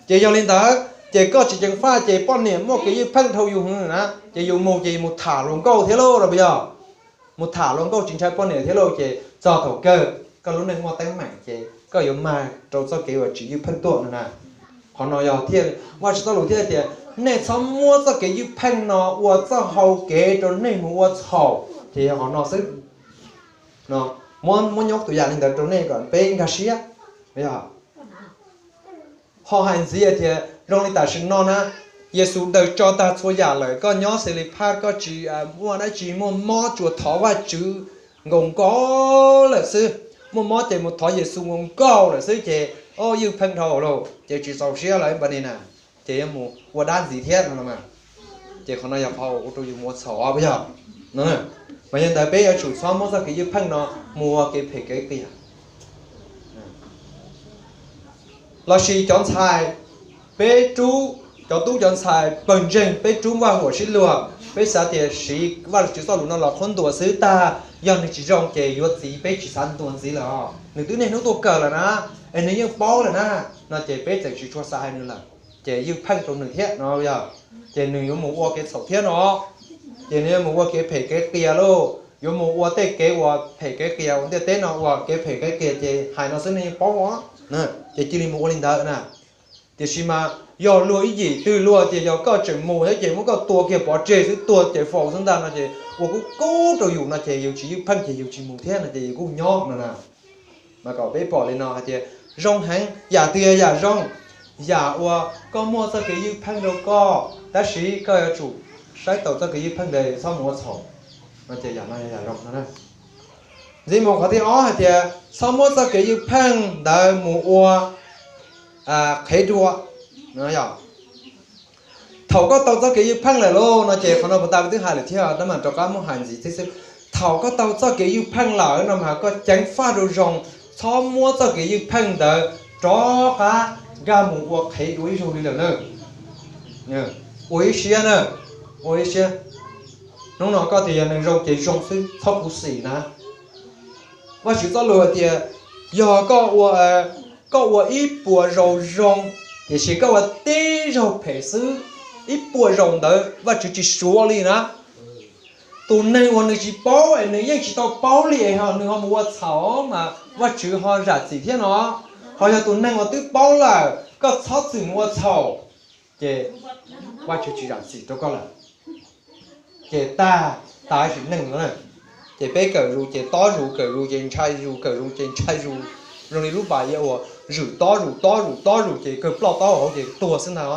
Ces yog li ntawd ces koj tsis ceev faj ces poj niam muaj kev ywj pheej dhau yus heev na, ces yus mus ces yus mus tham hluas nkauj thiab lauj los puas yog? Mus tham hluas nkauj tsis ntshai poj niam thiab lauj, ces txog thaum kawg koj lub neej muaj teeb meem ces koj yuav mag rau txoj kev uas tsis ywj pheej tuaj no na. Qhov no yog thiaj Vajtswv txoj lus thiaj tias nej txhob muab txoj kev ywj pheej no ua txoj hau kev rau nej mus ua txhaum, ces yog qhov no xwb. Muab, muab nyob tus yam li ntawd rau nej kom peb nkag siab. Ho hais ntxiv tias zoo li tam sim no na, Yexus daws tso tag txhua yam lawm, koj nyob xis lis phaj koj tsis muaj dab tsi, muaj mob tsuas thov Vajtswv nkaus nkaus lawm xwb, muaj mob ces mus thov Yexus nkaus nkaus lawm xwb ces, o, ywj pheej dhau lawm ces tsis txaus siab lawm npa ni na, ces yuav mus ua dab ntxiv thiab no. Ces qhov no yog qhov ua rau yus mus ua txhaum os puas yog? Mas yog ntawd peb yuav tsum txhob muab txoj kev ywj pheej no mus ua kev phem kev qias. Lossis cov ntxhais, peb rub, cov tub cov ntxhais pawg ntseeg peb rub npaj huam sib luag, peb xav tias siv Vajtswv txoj lus no los qhuab ntuas xwb tag, yog nws tsis zoo ces yuav txiv peb tsis xav ntuas ntxiv lawm os, nws twb niaj hnub tuaj kawm lawm na, es nws yeej paub lawm na, no ces peb txawm tsis tshua xav hais nws lawm, ces ywj pheej rau nws thiab no yog, ces nws yuav mus ua kev txhaum thiab no, ces nws yuav mus ua kev phem kev qias lauj, yuav mus ua tej kev uas phem kev qias ua ntiaj teb no, ua kev phem kev qias ces hais no xwb nws yeej paub os, ces cia li mus ua li ntawd na. Tiam sis mas yog luag ib yim twg luag tias yog koj tseem mus thiab ces muab koj tua kiag pov tseg xwb, tua ces faus xwb ntag no ces ua kub kub rau yus no ces yus tsis ywj pheej ces yus tsis mus thiab no ces yus kuj nyob no na. Mas kom peb pom li no hais tias zoo heev, yam twg yog yam zoo, yam uas koj muaj txoj kev ywj pheej rau koj, tab sis koj yuav tsum saib taus txoj kev ywj pheej ntawd txhob mus ua txhaum, no ces yam no yog yam zoo no. Ntxiv mus qhov thib ob hais tias txhob muab txoj kev ywj pheej ntawd mus ua qhev dua. Thaum koj tau txoj kev ywj pheej lawm lauj no ces qhov no puas tas peb twb hais lawm thiab, tab mas rov qab muab hais ntxiv thiab xwb. Thaum koj tau txoj kev ywj pheej lawm no mas koj ceev faj rau zoo, txhob muab txoj kev ywj pheej ntawd rov qab nkag mus ua qhev dua ib zaug li lawm na. Ua ib siab na, ua ib siab. Hnub no koj tias yog neeg zoo ces zoo xwb, txhob khuv xim na. Vajtswv txoj lus hais tias yog koj ua, koj ua ib puas zaus zoo, tiam sis koj ua tib zaug phem xwb, ib puas zaus ntawd Vajtswv tsis suav li na. Tus neeg uas nws tsis paub es nws yeej tsis tau paub li es ho nws ho mus ua txhaum mas Vajtswv ho zam txim thiab no. Ho yog tus neeg uas twb paub lawm koj txhob txwm mus ua txhaum, ces Vajtswv tsis zam txim rau koj lawm. Ces tag, tag sim neej no na. Ces peb kawm zus ces tob zus, kawm zus ces ntshai zus, kawm zus ces ntshai zus. Zoo li lub pas yaj uas zwm tob zus tob zus tob zus ces kawg ploj taub hauv ces tuag xwb ntag.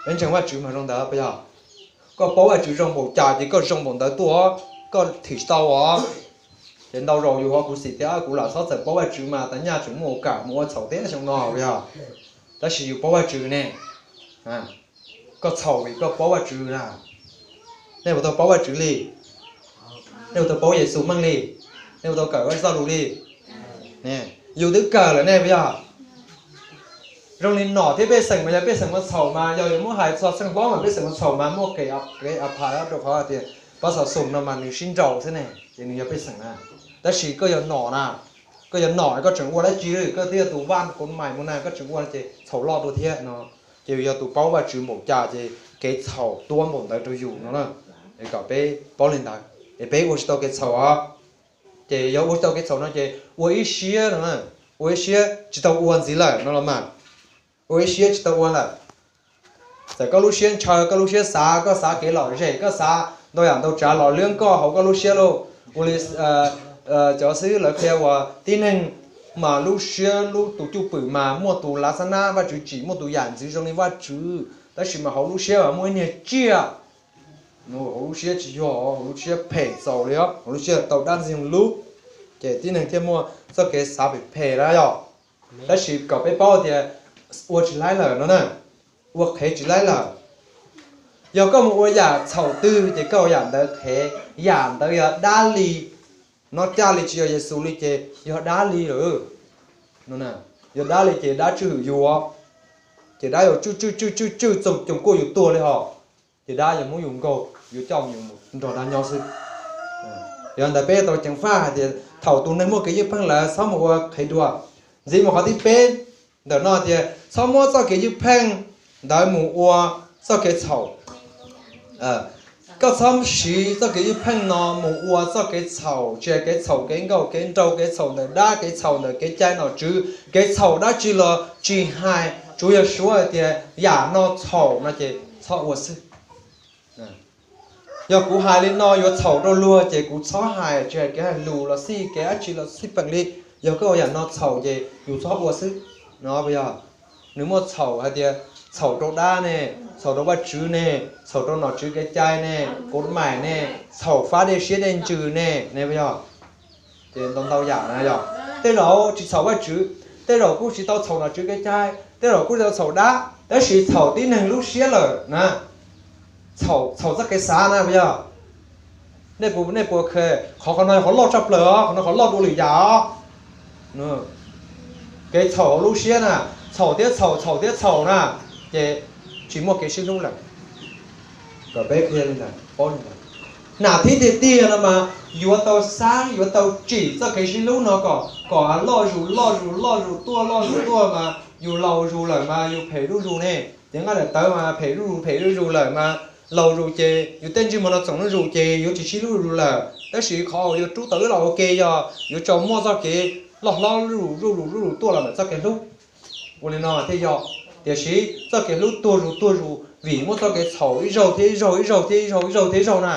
Peb ntseeg Vajtswv mas zoo ntawd puas yog? Koj paub Vajtswv zoo npaum cas ces koj zoo npaum ntawd tuaj, koj thim tsis tau os. Ces ntau zaus yus ho khuv xim tias kuv lam txhob txawm paub Vajtswv mas tas nyaj tseem muaj ua kam mus ua txhaum thiab xyoo no yog. Tab sis yus paub Vajtswv ne, koj txhaum vim koj paub Vajtswv na. Nej puas tau paub Vajtswv li? Nej puas tau paub Yexus meej li? Nej puas tau kawm Vajtswv txoj lus li? Yus twb kawm lawm nej puas yog? Zoo li nom thiab pej xeem mas yog pej xeem ua txhaum mas yog yuav muab hais txog txheej hlob mas pej xeem ua txhaum mas muaj kev a phas rau qhov tias pab xav xum no mas nws sib nraus xwb ne, ces nws yog pej xeem na. Tab sis koj yog nom na, koj yog nom koj tseem ua dab tsi, koj twb yog tus vaj kov mais mus na, koj tseem ua ces txhaum loj dua thiab no. Ces yog tus paub Vajtswv npaum cas ces kev txhaum tuab npaum ntawd rau yus no na. Es kom peb paub li ntawd es peb ua tsis tau kev txhaum os. Ces yog ua tsis tau kev txhaum no ces ua ib siab no, ua ib siab tsis tau ua ntxiv lawm no los mas, ua ib siab tsis tau ua lawm. Txawm koj lub siab ntshaw, koj lub siab xav, koj xav kev lom zem, koj xav ntau yam ntau tsav los liab nkoj hauv koj lub siab lauj. Ua li cov xib hwb lawv qhia uas tib neeg mas lub siab lub tus cwj pwm mas muaj tus lav xab nab Vajtswv tsim, muaj tus yam ntxwv zoo li Vajtswv, tab sis mas hauv lub siab mas muaj ib niag tsiaj. Hauv lub siab tsis yog, hauv lub siab phem txaus li os, hauv lub siab tau dab ntxwg lub, ces tib neeg thiaj muaj txoj kev xav phem phem na yog. Tab sis kom peb paub tias ua tsis laib lawm no na, ua qhev tsis laib lawm. Yog koj mus ua yam txhaum twg ces koj ua yam ntawd qhev, yam ntawd yog dab li, no caj li tsis yog Yexus li ces yog dab li lawm. Yog dab li ces dab tswj hwm yus, ces dab yuav tswj tswj tswj tswj tswj txoos coos kuaj yus tuag li hos. Ces dab yuav muab yus nkaug, yuav coj yus mus nrog dab nyob xwb. Yog ntawd peb tau ceev faj hais tias thaum tus neeg muaj kev ywj pheej lawm txhob mus ua qhev dua. Ntxiv mus qhov thib peb ntawm no tias txhob muab txoj kev ywj pheej ntawd mus ua txoj kev txhaum. Koj txhob siv txoj kev ywj pheej no mus ua txoj kev txhaum, tsis hais kev txhaum kev nkauj kev nraug, kev txhaum ntawm dab, kev txhaum ntawm kev cai nom tswv, kev txhaum dab tsi los tsis hais, tsuav yog suav hais tias yam no txhaum no ces txhob ua xwb. Yog kuv hais li no yuav txhaum rau luag ces kuv txhob hais, tsis hais kev hais lus los xij, kev dab tsi los xij peem li. Yog koj ua yam no txhaum ces yus txhob ua xwb no. Yog nws muaj txhaum hais tias txhaum rau dab ne, txhaum rau Vajtswv ne, txhaum rau nom tswv kev cai ne, kuv maim ne, txhaum fab dej siab dej ntsws ne, ne yog. Ces ntau ntau yam na yog, tej zaum tsis txhaum Vajtswv, tej zaum kuj tsis tau txhaum nom tswv kev cai, tej zaum kuj tsis tau txhaum dab, tab sis txhaum tib neeg lub siab lawm na. Txhaum, txhaum txoj kev xav na puas yog? Nej puas, nej puas, qhov, qhov no qhov loj tshaj plaws os, qhov no qhov loj dua lwm yam os. Kev txhaum hauv lub siab na, txhaum thiab txhaum, txhaum thiab txhaum na, ces tsis muaj kev sib hlub lawm. Kom peb qhia li ntawd, paub li ntawd. Nam thib tiag tiag no mas yuav tau xav, yuav tau tsim txoj kev sib hlub no kom, kom loj zus loj zus loj zus tuaj loj zus tuaj mas yus laus zus lawm mas yus phem zuj zus ne. Ces nqaij daim tawv mas phem zuj zus phem zuj zus lawm mas laus zus ces yus tej ntsej muag no txoom zuj zus ces yuav tsis sib hlub zus lawm. Tab sis qhov uas yuav rub tau ib los ua ke yog yuav tau muaj txoj kev loj hlob zuj zus zuj zus zuj zus tuaj los ntawm txoj kev hlub. Ua li no thiaj yog. Tiam sis txoj kev hlub tuag zus tuag zus vim muaj txoj kev txhaum ib zaug thiab ib zaug ib zaug thiab ib zaug ib zaug thiab ib zaug na,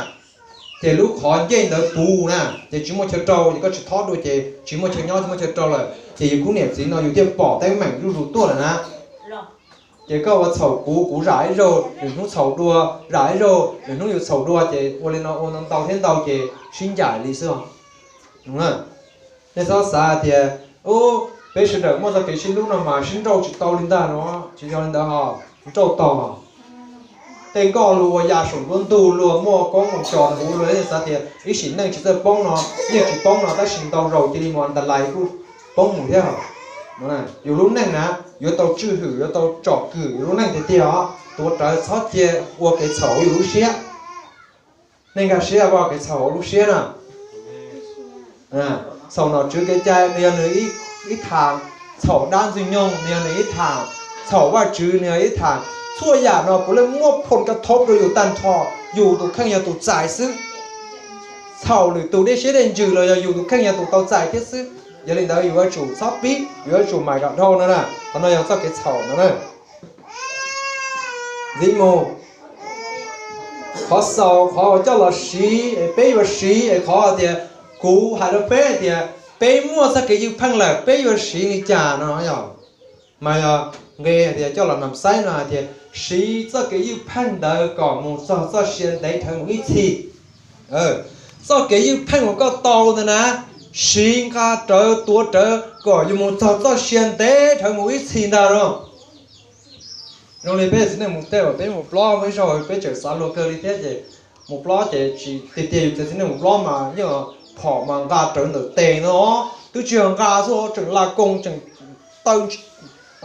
ces lub qhov ncej ntawd puv na, ces tsis muaj chaw rau, ces koj tsis thob dua ces tsis muaj chaw nyob tsis muaj chaw rau lawm, ces yus khub niam txiv no yus thiaj pom teeb meem zuj zus tuaj lawm na. Ces koj ua txhaum kuv, kuv zam ib zaug, lwm hnub txhaum dua, zam ib zaug, lwm hnub yus txhaum dua, ces ua li no ua ntau ntau thiab ntau ces sib ncaim li xwb os. Nej txhob xav tias, u, peb sawv daws muaj txoj kev sib hlub no mas sib nrauj tsis tau li ntag no, tsis yog li ntawd hos, nrauj tau. Tej nkoj luag ua ya saum nruab ntug luag muaj koob mus tso huv luag, nej xav tias ib sim neej tsis txawj poob no, yeej tsis poob no, tab sis ntau zaus cia li mus ntas lais kuj poob mus thiab. Yus lub neej na, yuav tau tswj hwm, yuav tau tsom kwm yus lub neej tiag tiag os. Tuav rawv txhob cia ua kev txhaum hauv yus lub siab. Nej nkag siab ua kev txhaum hauv lub siab na. Txhaum nom tswv kev cai nws yog nws ib tham, txhaum dab ntxwg nyoog nws yog nws ib tham, txhaum Vajtswv nws yog ib tham. Txhua yam no puav leej muaj phoo ka thob rau yus tag nrho, yus tus kheej yog tus txais xwb. Txhaum lwm tus dej siab dej ntsws los yog yus tus kheej yog tus tau txais thiab xwb. Yog li ntawd yus yuav tsum txhob pib, yus yuav tsum mam kam dhau no na, qhov no yog txoj kev txhaum no na. Ntxiv mus, qhov xaus qhov uas coj los siv es peb yuav siv es qhov tias kuv hais rau peb hais tias peb muaj txoj kev ywj pheej lawm peb yuav siv li cas no yog. Mas yog nqe hais tias coj los nam xaib no hais tias Siv txoj kev ywj pheej ntawd kom mus txog txoj sia ntev dhawv mus ib txhis. Txoj kev ywj pheej uas koj tau ntawd na, siv nqa rawv tuav rawv kom yuav mus txog txoj sia ntev dhawv mus ib txhis ntag no. Zoo li peb txiv neej mus tej uas peb mus plob, ib zaug peb tseem xav luag kawg li thiab ces mus plob ces tsis tiag tiag, yus txiv neej mus plob mas yeej phom mas nqa rawv ntawm tes no, twb tsis yog nqa xwb, tseem la koos tseem taw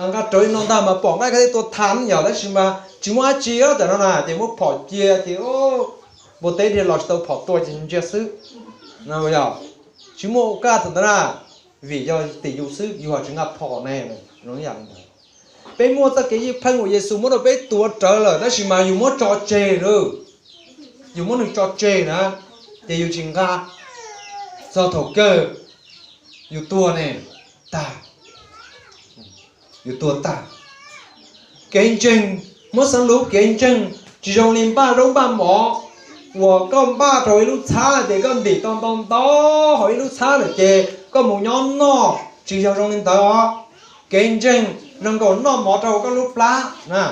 nqa rawv li no ntag mas pom nqaij koj thiaj tua thaj yom, tab sis mas tsis muaj dab tsi tam no na ces muab phom cia ces npua teb dhia los tsis tau phom tua ces ntsia xwb. Tsis muaj kaj thaum ntawd na, vim yog tim yus xwb, yus ho tsis nqa phom ne. Peb muaj txoj kev ywj pheej uas Yexus muab rau peb tuav rawv lawm tab sis mas yus muab tso tseg, yus muab nws tso tseg na, ces yus tsis nqa, txog thaum kawg yus tuag ne, tag, yus tuag tag. Kev ntseeg, muab xav lub kev ntseeg tsis zoo li npaj zaub npaj mov uas koj npaj rau ib lub txhab ces koj ntim tau ntau ntau hauv ib lub txhab lawm ces koj mus nyob noj, tsis yog zoo li ntawd os. Kev ntseeg zoo nkaus noj mov rau koj lub plab na.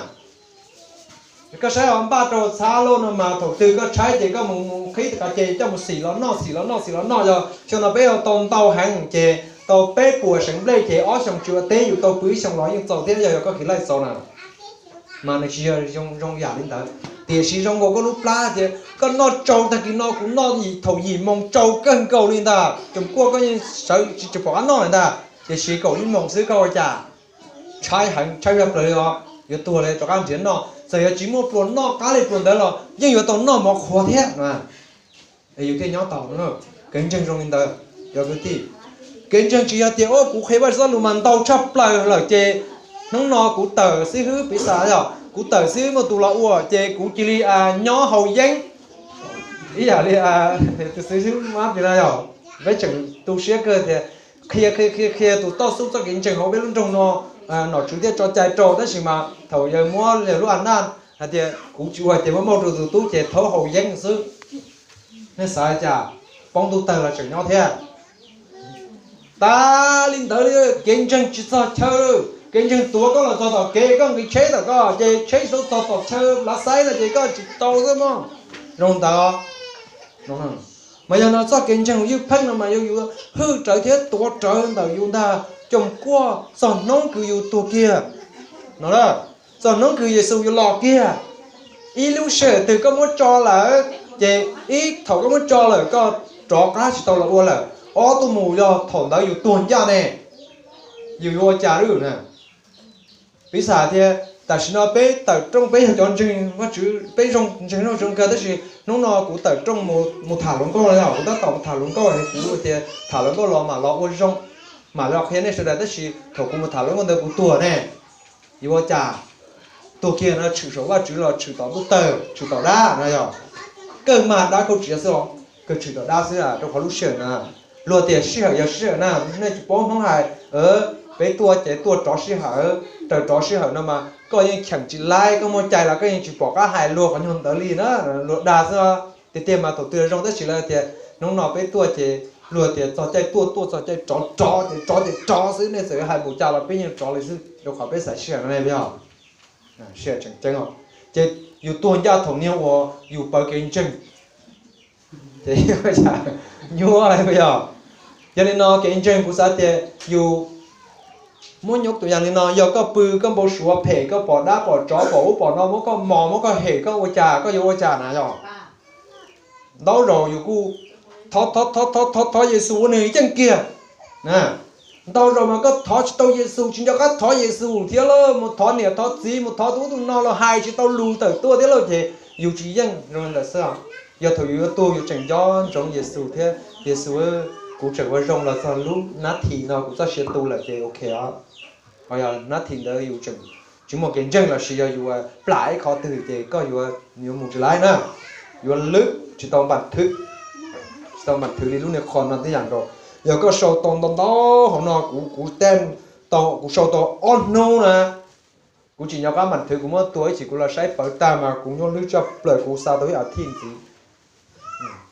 Koj saib os, npaj rau txhab loj no mas thaum twg koj tshaib ces koj mus mus qhib qab ces coj mus xim los noj, xim los noj, xim los noj. Yog xyoo no peb yog tau ntau heev ces tau peb puas seev nplej ces ob xyoos tsis ua teb yus tau pw ib xyoos los yeej txaus thiab, yog yog koj khiav laij txaus na. Mas nws tsis yog zoo yam li ntawd, tiam sis zoo nkaus koj lub plab tias koj noj tsau, tag kis no kuv noj thaum yim moos tsau kawg nkaus li ntag, cov kuaj koj yeej sawv tsis pom qab noj li ntag, tiam sis kaum ib moos xwb koj ua cas tshaib heev, tshaib zaj plaws li os, yuav tuag li rov qab nrhiav noj, txawm yog tsis muaj pluas noj qab li pluas ntawd los yeej yuav tau noj mov qhuav thiab. Es yus thiaj nyob tau. Kev ntseeg zoo li ntawd, yog kwv tij. Kev ntseeg tsis yog tias, o, kuv qhia Vajtswv txoj lus mas ntau tshaj plaws lawm ces hnub no kuv tawm xib hwb piv xam yog kuv tawm xib hwb muaj tus los ua ces kuv cia li nyob haus yeeb. Ib yam li tus xib hwb mab no yog, peb tseem tu siab kawg tias qhia qhia qhia qhia tus toj xub txoj kev ntseeg hauv peb lub nroog no, nom tswv thiaj tso cai rau, tab sis mas thaum yawg muab yawg lub a naj hais tias kuv tsis ua ces muab muab rau tus tub ces thaub haus yeeb xwb. Nej xav cas, poob ntuj tawg los tseem nyob thiab. Tas li ntawd li, kev ntseeg tsis txog chaw, kev ntseeg tuav koj los txog tom kev, koj nqis tsheb tom koj ces tsheb tsis tau txog tom chaw lav xaib no ces koj tsis tau xwb mog. Zoo ntawd. Mas yog no txoj kev ntseeg ywj pheej no mas yog yus hwj rawv thiab tuav rawv ntawm yus ntag, coom kuaj txog hnub kws yus tuag kiag no, txog hnub kws Yexus yuav los kiag. Ib lub sij hawm twg koj muab tso lawm ces ib thaum koj muab tso lawm koj rov qab tsis tau los ua lawm. Ob tug mus yog thaum ntawd yus tuag ncaj ne, yus yuav ua cas lawm na? Piv xam tias tam sim no peb tawm rooj, peb yog cov ntseeg Vajtswv, peb zoo ntseeg zoo zoo kawg, tab sis hnub no kuv tawm rooj mus tham hluas nkauj los yog kuv tab tom mus tham hluas nkauj, kuv tias tham hluas nkauj los mam los ua zoo, mam los qhia nej sawv daws, tab sis thaum kuv mus tham hluas nkauj ntawd kuv tuag ne, yuav ua cas? Tuag kiag no tshwm saum Vajtswv los tshwm tom ntuj tawg, tshwm tom dab no yog? Kawg mas dab khaub tsiav xwb os, kawg tshwm tom dab xwb, rau qhov lub sij hawm na, luag tias sij hawm yog sij hawm na, nej tsis paub Hmoob hais, peb tuaj ces tuaj rov sij hawm, raws rov sij hawm no mas koj yeej cheem tsis laib, koj muaj cai los koj yeej tsis pom qab hais luag qhov nyuag ntawd li na, luag dag xwb. Tiag tiag mas thaum twg zoo, tab sis lawv tias hnub no peb tuaj ces luag tias txog caij tuaj tuaj, txog caij rov rov ces rov ces rov xwb, nej txawm hais npaum cas los peb yeej rov li xwb, rau qhov peb xaiv sij hawm no ne, yog sij hawm tseem ceeb os. Ces yus tuag ncaj thaum niag uas yus paws kev ntseeg, ces nyuaj li yog. Yog li no kev ntseeg kuv xav tias yus muab nyuaj tus yam li no, yog koj pw koj npau suav phem, koj pom dab pom tsov pom ub pom no muab koj mos muab koj hem, koj ua cas, koj yuav ua cas na yog? Ntau zaus yus kuj thov thov thov thov thov Yexus ua nws yeej kiag. Ntau zaus mas koj thov tsis tau Yexus, tsis nco qab thov Yexus thiab lauj, mus thov niam thov txiv, mus thov tus ub tus no los hais tsis tau lus tawm tuaj thiab lauj, ces yus tsis yeej zoo li ntawd xwb. Yog thaum yus yuav tuag yus tseem nco ntsoov Yexus thiab, Yexus, kuv tseem ua zoo los txog lub nab thim no kuv txoj sia tu lawm ces ok os. Ho yog nab thim ntawd yus tseem tsis muaj kev ntseeg lossis yog yus plam ib qho twg ces koj yuav, yuav mus tsis laib na, yuav lwb tsis tau npam thwv, tsis tau npam thwv li lub niag qho no tib yam nkaus. Yog koj sau tau ntau ntau hauv no, kuv, kuv tej tau, kuv sau tau ob hnub na, kuv tsis nco qab npam thwv, kuv muab tua ib chim kuv los saib pawv tag mas kuv nyuaj lwb tshaj plaws, kuv xa tau ib as thiv ntxiv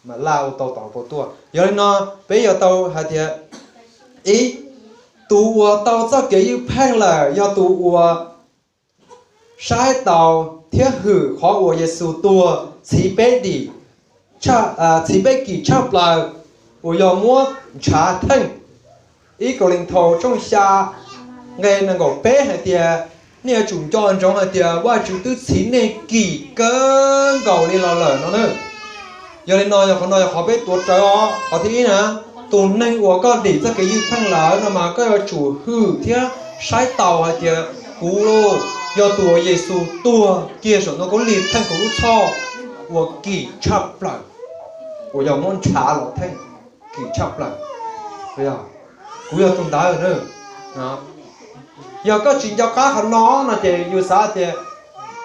mas laj ua tau tom pau tuaj. Yog li no peb yuav tau hais tias, ib, tus uas tau txoj kev ywj pheej lawm yog tus uas saib taus thiab hwm qhov uas Yexus tuag txhiv peb dim, txhiv peb kim tshaj plaws uas yog muab ntshav theej. Ib Kauleethaus tshooj xya nqe nees nkaum peb hais tias, nej yuav tsum nco ntsoov hais tias Vajtswv twb txhiv nej kim kawg nkaus li los lawm no na. Yog li no yog qhov no yog qhov peb tuav rawv os. Qhov thib ib na, tus neeg uas koj dim txoj kev ywj pheej lawm no mas koj yuav tsum hwm thiab saib taus hais tias kuv yog tus uas Yexus tuag kiag saum ntoo khaub lig theej kuv lub txhoj uas kim tshaj plaws, uas yog muab ntshav los theej kim tshaj plaws. Kuv yog tus ntawd na. Yog koj tsis nco qab qhov no no ces yus xav tias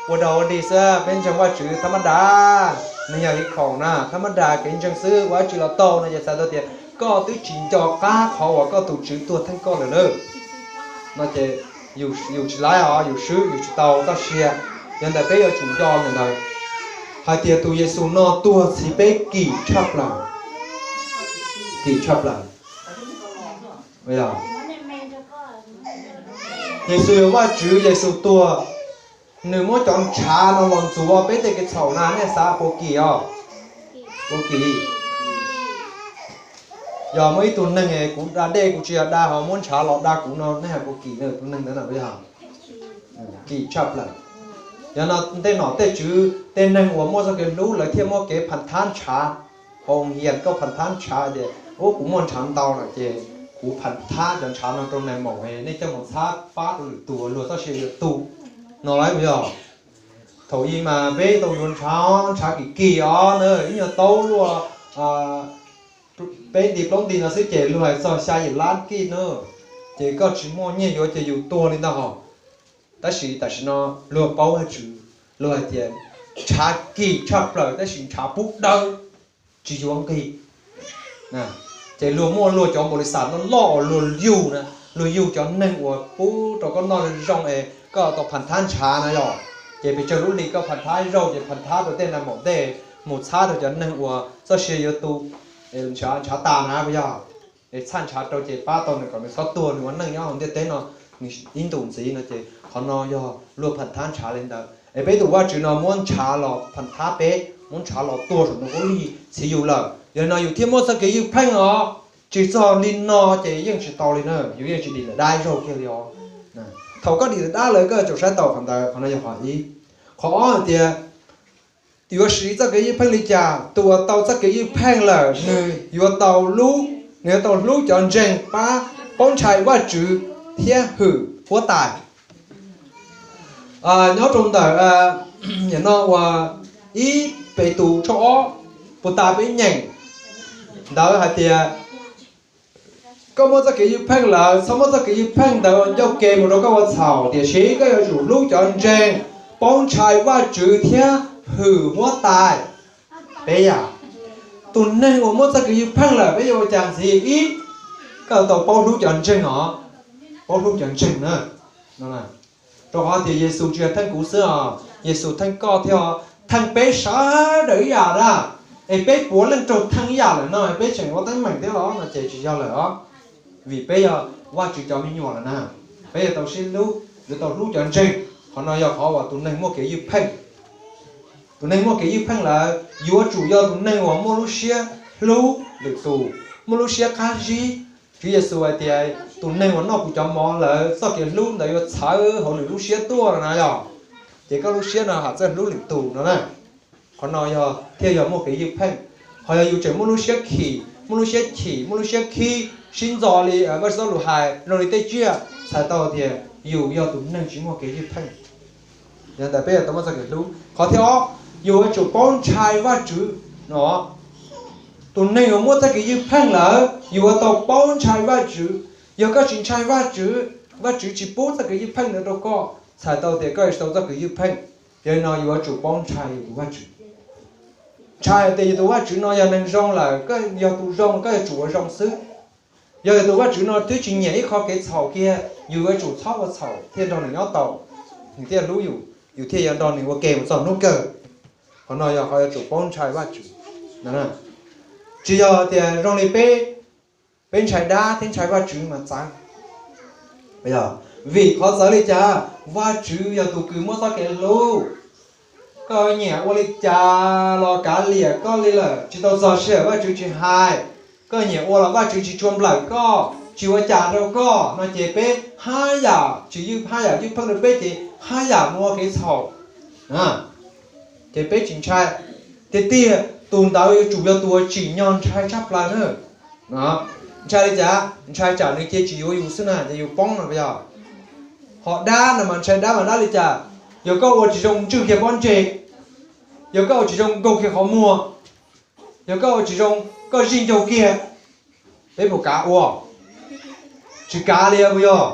ua dog ua dig xwb, peb ntseeg Vajtswv thab mab das, nws yog ib khoom na, thab mab das kev ntseeg xwb ua dab tsi los tau no ces xav tau tias koj twb tsis nco qab qhov uas koj tus Tswv tuag theej koj lawm na. No ces yus tsis laib os, yus swb yus tsis tau txoj sia. Yog ntawd peb yuav tsum nco ntawd hais tias tus Yexus no tuag txhiv peb kim tshaj plaws, kim tshaj plaws. Yexus yog Vajtswv, Yexus tuag, nws muab cov ntshav no los ntxuav peb tej kev txhaum na, nej xav puas kim os? Puas kim? Yog muaj ib tug neeg kuv da dej kuv tsis yog da ho muab ntshav los da kuv no nej hais puas kim tus neeg ntawd na? Kim tshaj plaws. Yog no tej nom tej tswv tej neeg uas muaj txoj kev hlub lawv thiaj muaj kev pham thab ntshav. Hauv hias koj pham thab ntshav tias ub kuv muaj ntshav ntau lawm ces kuv pham thab cov ntshav no rau nais maum, nej coj mus txhab pab rau lwm tus luag txoj sia yuav tu no lawm puas yog? Thaum ub mas peb tau yuav ntshav, ntshav kim kim os na, ib nyuag taub luaj peb nti plaub nti no xwb ces luag hais txog xya yim lab kij na, ces koj tsis muaj nyiaj yuav ces yus tuag li ntag hos. Tab sis tam sim no luag paub Vajtswv, luag hais tias ntshav kim tshaj plaws tab sis ntshav pub dawb, tsis yuav nqi. Ces luag muaj luag cov npaum li xam no loj uas luag yug na, luag yug cov neeg uas pub rau koj noj zoo es koj tau pham thab ntshav na yog. Ces pes tsawg lub hli koj pham thab zaug ces pham thab rau tej nais maum ntej mus txhab rau cov neeg uas txoj sia yuav tu, ntshav tas na puas yog? Es txhaj ntshav rau ces pab tau nws kom nws txhob tuag, nws ua neej nyob hauv ntiaj teb no nws ib ntus ntxiv no ces qhov no yog luag pham thab ntshav li ntawd. Es peb tus Vajtswv no muab ntshav los pham thab peb, muab ntshav los tuag saum ntoo khaub lig txhiv yus lawm. Yog li no yus thiaj muaj txoj kev ywj pheej os. Tsis txog li no ces yeej tsis tau li na, yus yeej tsis dim lawm dab zaug kiag li os. Thaum koj dim lawm dab lawm koj yuav tsum saib taus qhov ntawd, qhov no yog qhov ib. Qhov ob hais tias yuav siv txoj kev ywj pheej li cas? Tus uas tau txoj kev ywj pheej lawm nws yuav tau hlub, nws yuav tau hlub cov ntseeg, pab, paub ntshai Vajtswv thiab hwm huab tais. Nyob rau ntawm no uas ib Petus tshooj ob puas tas peb nyeem ntawd hais tias koj muaj txoj kev ywj pheej lawm, txhob muab txoj kev ywj pheej ntawd ua ncauj ke mus rau koj ua txhaum, tiam sis koj yuav tsum hlub cov ntseeg, paub ntshai Vajtswv thiab hwm huab tais. Peb yam, tus neeg uas muaj txoj kev ywj pheej lawm peb yuav ua cas ntxiv? Ib, koj tau paub hlub cov ntseeg os, paub hlub cov ntseeg na. Rau qhov tias Yexus tsis yog theej kuv xwb os, Yexus theej koj thiab os, theej peb sawv daws ib yam na. Es peb puav leej raug theej ib yam lawm no peb tseem ua teeb meem thiab los no ces tsis yog lawm os. Vim peb yog Vajtswv cov me nyuam lawm na, peb yuav tau sib hlub, yuav tau hlub cov ntseeg. Qhov no yog qhov uas tus neeg muaj kev ywj pheej. Tus neeg muaj kev ywj pheej lawm yuav tsum yog tus neeg uas muaj lub siab hlub lwm tus, muaj lub siab qab zib. Tswv Yexus hais tias tus neeg uas noj kuv cov mov lawm txoj kev hlub ntawd yuav txhawv hauv nws lub siab tuaj no na yog. Ces koj lub siab no ham txawj hlub lwm tus no na. Qhov no yog thiaj yog muaj kev ywj pheej. Ho yog yus tseem muaj lub siab khim, muaj lub siab chim, muaj lub siab khib sib ntxo li Vajtswv txoj lus hais, zoo li tej tsiaj, txhais tau tias yus yog tus neeg tsis muaj kev ywj pheej. Yog ntawd peb yuav tau muaj txoj kev hlub. Qhov thib ob, yus yuav tsum paub ntshai Vajtswv no. Tus neeg uas muaj txoj kev ywj pheej lawm yuav tau paub ntshai Vajtswv. Yog koj tsis ntshai Vajtswv, Vajtswv tsis pub txoj kev ywj pheej ntawd rau koj, txhais tau tias koj yuav tsis tau txoj kev ywj pheej. Yog li no yuav tsum paub ntshai yus tus Vajtswv. Ntshai tias yus tus Vajtswv no yog neeg zoo lawm, koj yog tus zoo koj yuav tsum ua zoo xwb. Yog yus tus Vajtswv no twb tsis nyiam ib qho kev txhaum kiag, yus yuav tsum txhob ua txhaum thiaj nrog nws nyob tau, nws thiaj hlub yus, yus thiaj yuav nrog nws ua ke mus txog hnub kawg. Qhov no yog qhov yuav tsum paub ntshai Vajtswv. Tsis yog tias zoo li peb, peb ntshai dab thiab ntshai Vajtswv mas txawv. Vim qhov txawv li cas? Vajtswv yog tus kws muaj txoj kev hlub. Koj nyiam ua li cas los kav liam koj li lawm, tsis tau txog sij hawm Vajtswv tsis hais. Koj nyiam ua los Vajtswv tsis tshua nplawm koj, tsis ua cas rau koj no ces peb haj yam tsis ywj, haj yam ywj pheej rau peb ces haj yam mus ua kev txhaum. Ces peb tsis ntshai. Tiag tiag tus ntawd yuav tsum yog tus uas tsim nyog ntshai tshaj plaws na. Ntshai li cas? Ntshai tsam nws cia tsis yuav yus xwb na ces yus poob no yog. Ho dab no mas ntshai dab mas dab li cas? Yog koj ua tsis zoo ntswj kiag pob ntseg, yog koj ua tsis zoo nkaug kiag qhov muag, yog koj ua tsis zoo koj zij ncaug kiag, peb puas kav ua? Tsis kav li puas yog?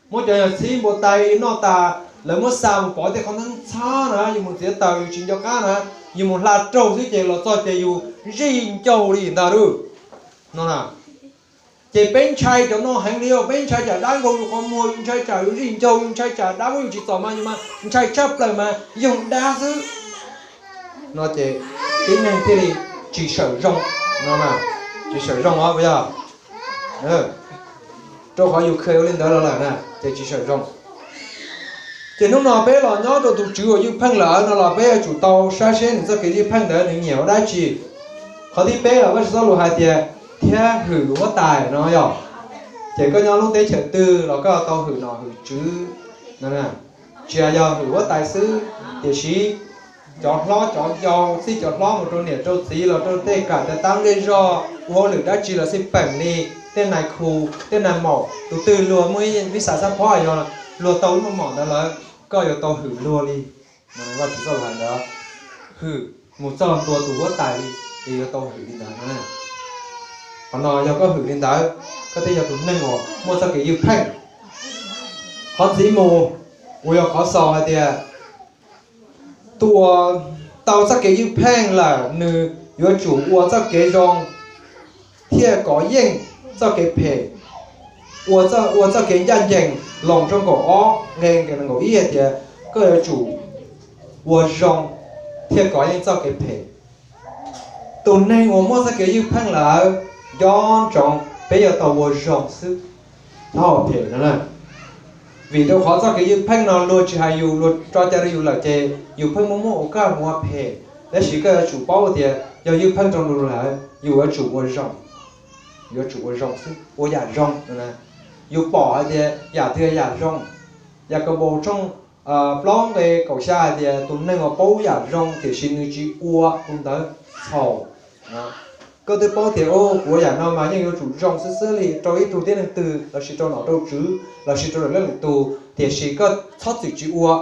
Muab cov nyuag txhib npua tais noj tas, lawv muab xa mus pov tej qhov ntxhab ntxhab na, yus mus txiav taws yus tsis nco qab na, yus mus hla raug xwb ces los txog ces yus zij ncaug li ntag lauj. No na, ces peb ntshai cov no heev li os, peb ntshai tsam dab nkaug yus qhov muag, yus ntshai tsam yus zij ncaug, yus ntshai tsam dab muab yus tsim txom mas yus mas ntshai tshaj plaws mas yoog dab xwb. No ces tib neeg thiaj li tsis sawm zoo, no, tsis sawm zoo os puas yog? Rau qhov yus kheev ua li ntawd los lawm na ces tsis sawm zoo. Ces hnub no peb los nyob rau tus Tswv uas ywj pheej lawm no los peb yuav tsum tau saib seb nws txoj kev ywj pheej ntawd nws nyiam ua dab tsi. Qhov thib peb los Vajtswv txoj lus hais tias, thiab hwm huab tais no yog. Ces koj nyob lub teb chaws twg los koj tau hwm nom hwm tswv. Tsis yog hwm huab tais xwb, tiam sis cov hlob cov yau, txij cov hlob mus rau niam rau txiv los rau tej kam cov tab nqe zog ua hauj lwm dab tsi los xij peem li, tej nais khu, tej nais maum, tus twg luag muaj ib xav xab phob yog luag tau lub meej mom ntawd lawm, koj yuav tau hwm luag li. Vajtswv txoj lus hais ntawd, hwm mus txog ntua tus huab tais li, ces yuav tau hwm li ntawd. Qhov no yog koj hwm li ntawd, koj thiaj yog tus neeg uas muaj txoj kev ywj pheej. Qhov ntxiv mus, uas yog qhov xaus hais tias, tus uas tau txoj kev ywj pheej lawm nws yuav tsum ua txoj kev zoo thiaj kov yeej txoj kev phem, ua txoj kev ncaj ncees. Loos tshooj kaum ob nqe nees nkaum ib hais tias koj yuav tsum ua zoo thiaj kov yeej txoj kev phem. Tus neeg uas muaj txoj kev ywj pheej lawm, nco ntsoov peb yuav tau ua zoo xwb, txhob ua phem no na. Vim rau qhov txoj kev ywj pheej no luag tsis hais yus, luag tso cai rau yus lawm ces yus pheej muaj muaj ua kaj mus ua phem. Tab sis koj yuav tsum paub tias yog ywj pheej rau luag lawm, yus yuav tsum ua zoo, yuav tsum ua zoo xwb, ua yam zoo. Yus pom hais tias yam twg yam zoo. Yakaunpaus tshooj plaub nqe kaum xya hais tias tus neeg uas paub yam zoo tiam sis nws tsis ua, tus ntawd txhaum. Koj twb paub tias kuv ua yam no mas yeej yuav tsum zoo xwb xwb li rau ib tug tib neeg twg lossis rau nom rau tswv lossis rau lwm leej lwm tus, tiam sis koj txhob txwm tsis ua,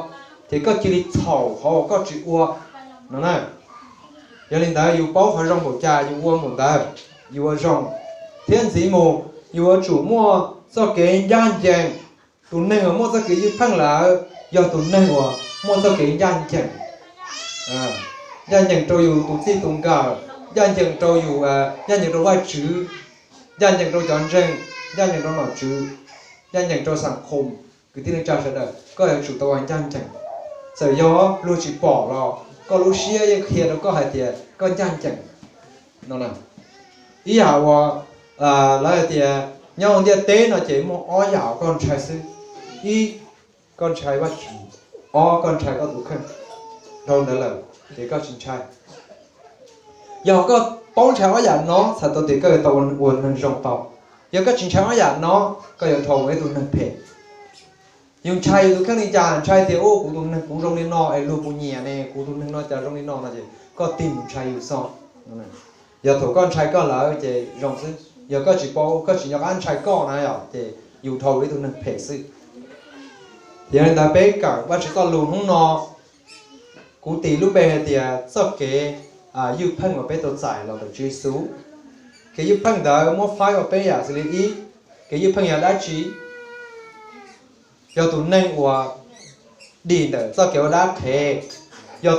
ces koj cia li txhaum qhov uas koj tsis ua no na. Yog li ntawd yus paub qhov zoo npaum cas yus ua npaum ntawd, yus ua zoo. Thiab ntxiv mus, yus yuav tsum muaj txoj kev ncaj ncees. Tus neeg uas muaj txoj kev ywj pheej lawm yog tus neeg uas muaj txoj kev ncaj ncees, ncaj ncees rau yus tus txij tus nkawm, ncaj ncees rau yus, ncaj ncees rau Vajtswv, ncaj ncees rau cov ntseeg, ncaj ncees rau nom tswv, ncaj ncees rau xam khum, kwv tij neej tsa sawv daws. Koj yuav tsum tau ua ncaj ncees. Txawm yog luag tsis pom los koj lub siab yeej qhia rau koj hais tias koj ncaj ncees no. Ib yam uas lawv hais tias nyob hauv ntiaj teb no ces muaj ob yam uas koj ntshai xwb. Ib, koj ntshai Vajtswv. Ob, koj ntshai koj tus kheej. Dhau ntawd lawm ces koj tsis ntshai. Yog koj paub ntshai ob yam no txhais tau tias koj yuav tau ua neeg zoo tau. Yog koj tsis ntshai ob yam no, koj yuav dhau ua ib tug neeg phem. Yus ntshai yus tus kheej li cas? Ntshai tias u kuv tus neeg kuv zoo li no es luag puas nyiam ne, kuv tus neeg no cas zoo li no no ces koj tig mus ntshai yus xwb. Yog thaum koj ntshai koj lawm ces zoo xwb, yog koj tsis paub, koj tsis nco qab ntshai koj na yom, ces yus dhau ua ib tug neeg phem xwb. Yog li ntawd peb kawm Vajtswv txoj lus hnub no, kuv tis lub npe hais tias txoj kev ywj pheej uas peb tau txais los ntawm Tswv Yexus. Kev ywj pheej ntawd muab faib ua peb yam xws li ib, kev ywj pheej yog dab tsi? Yog tus neeg uas dim ntawm txoj kev ua dab qhev, yog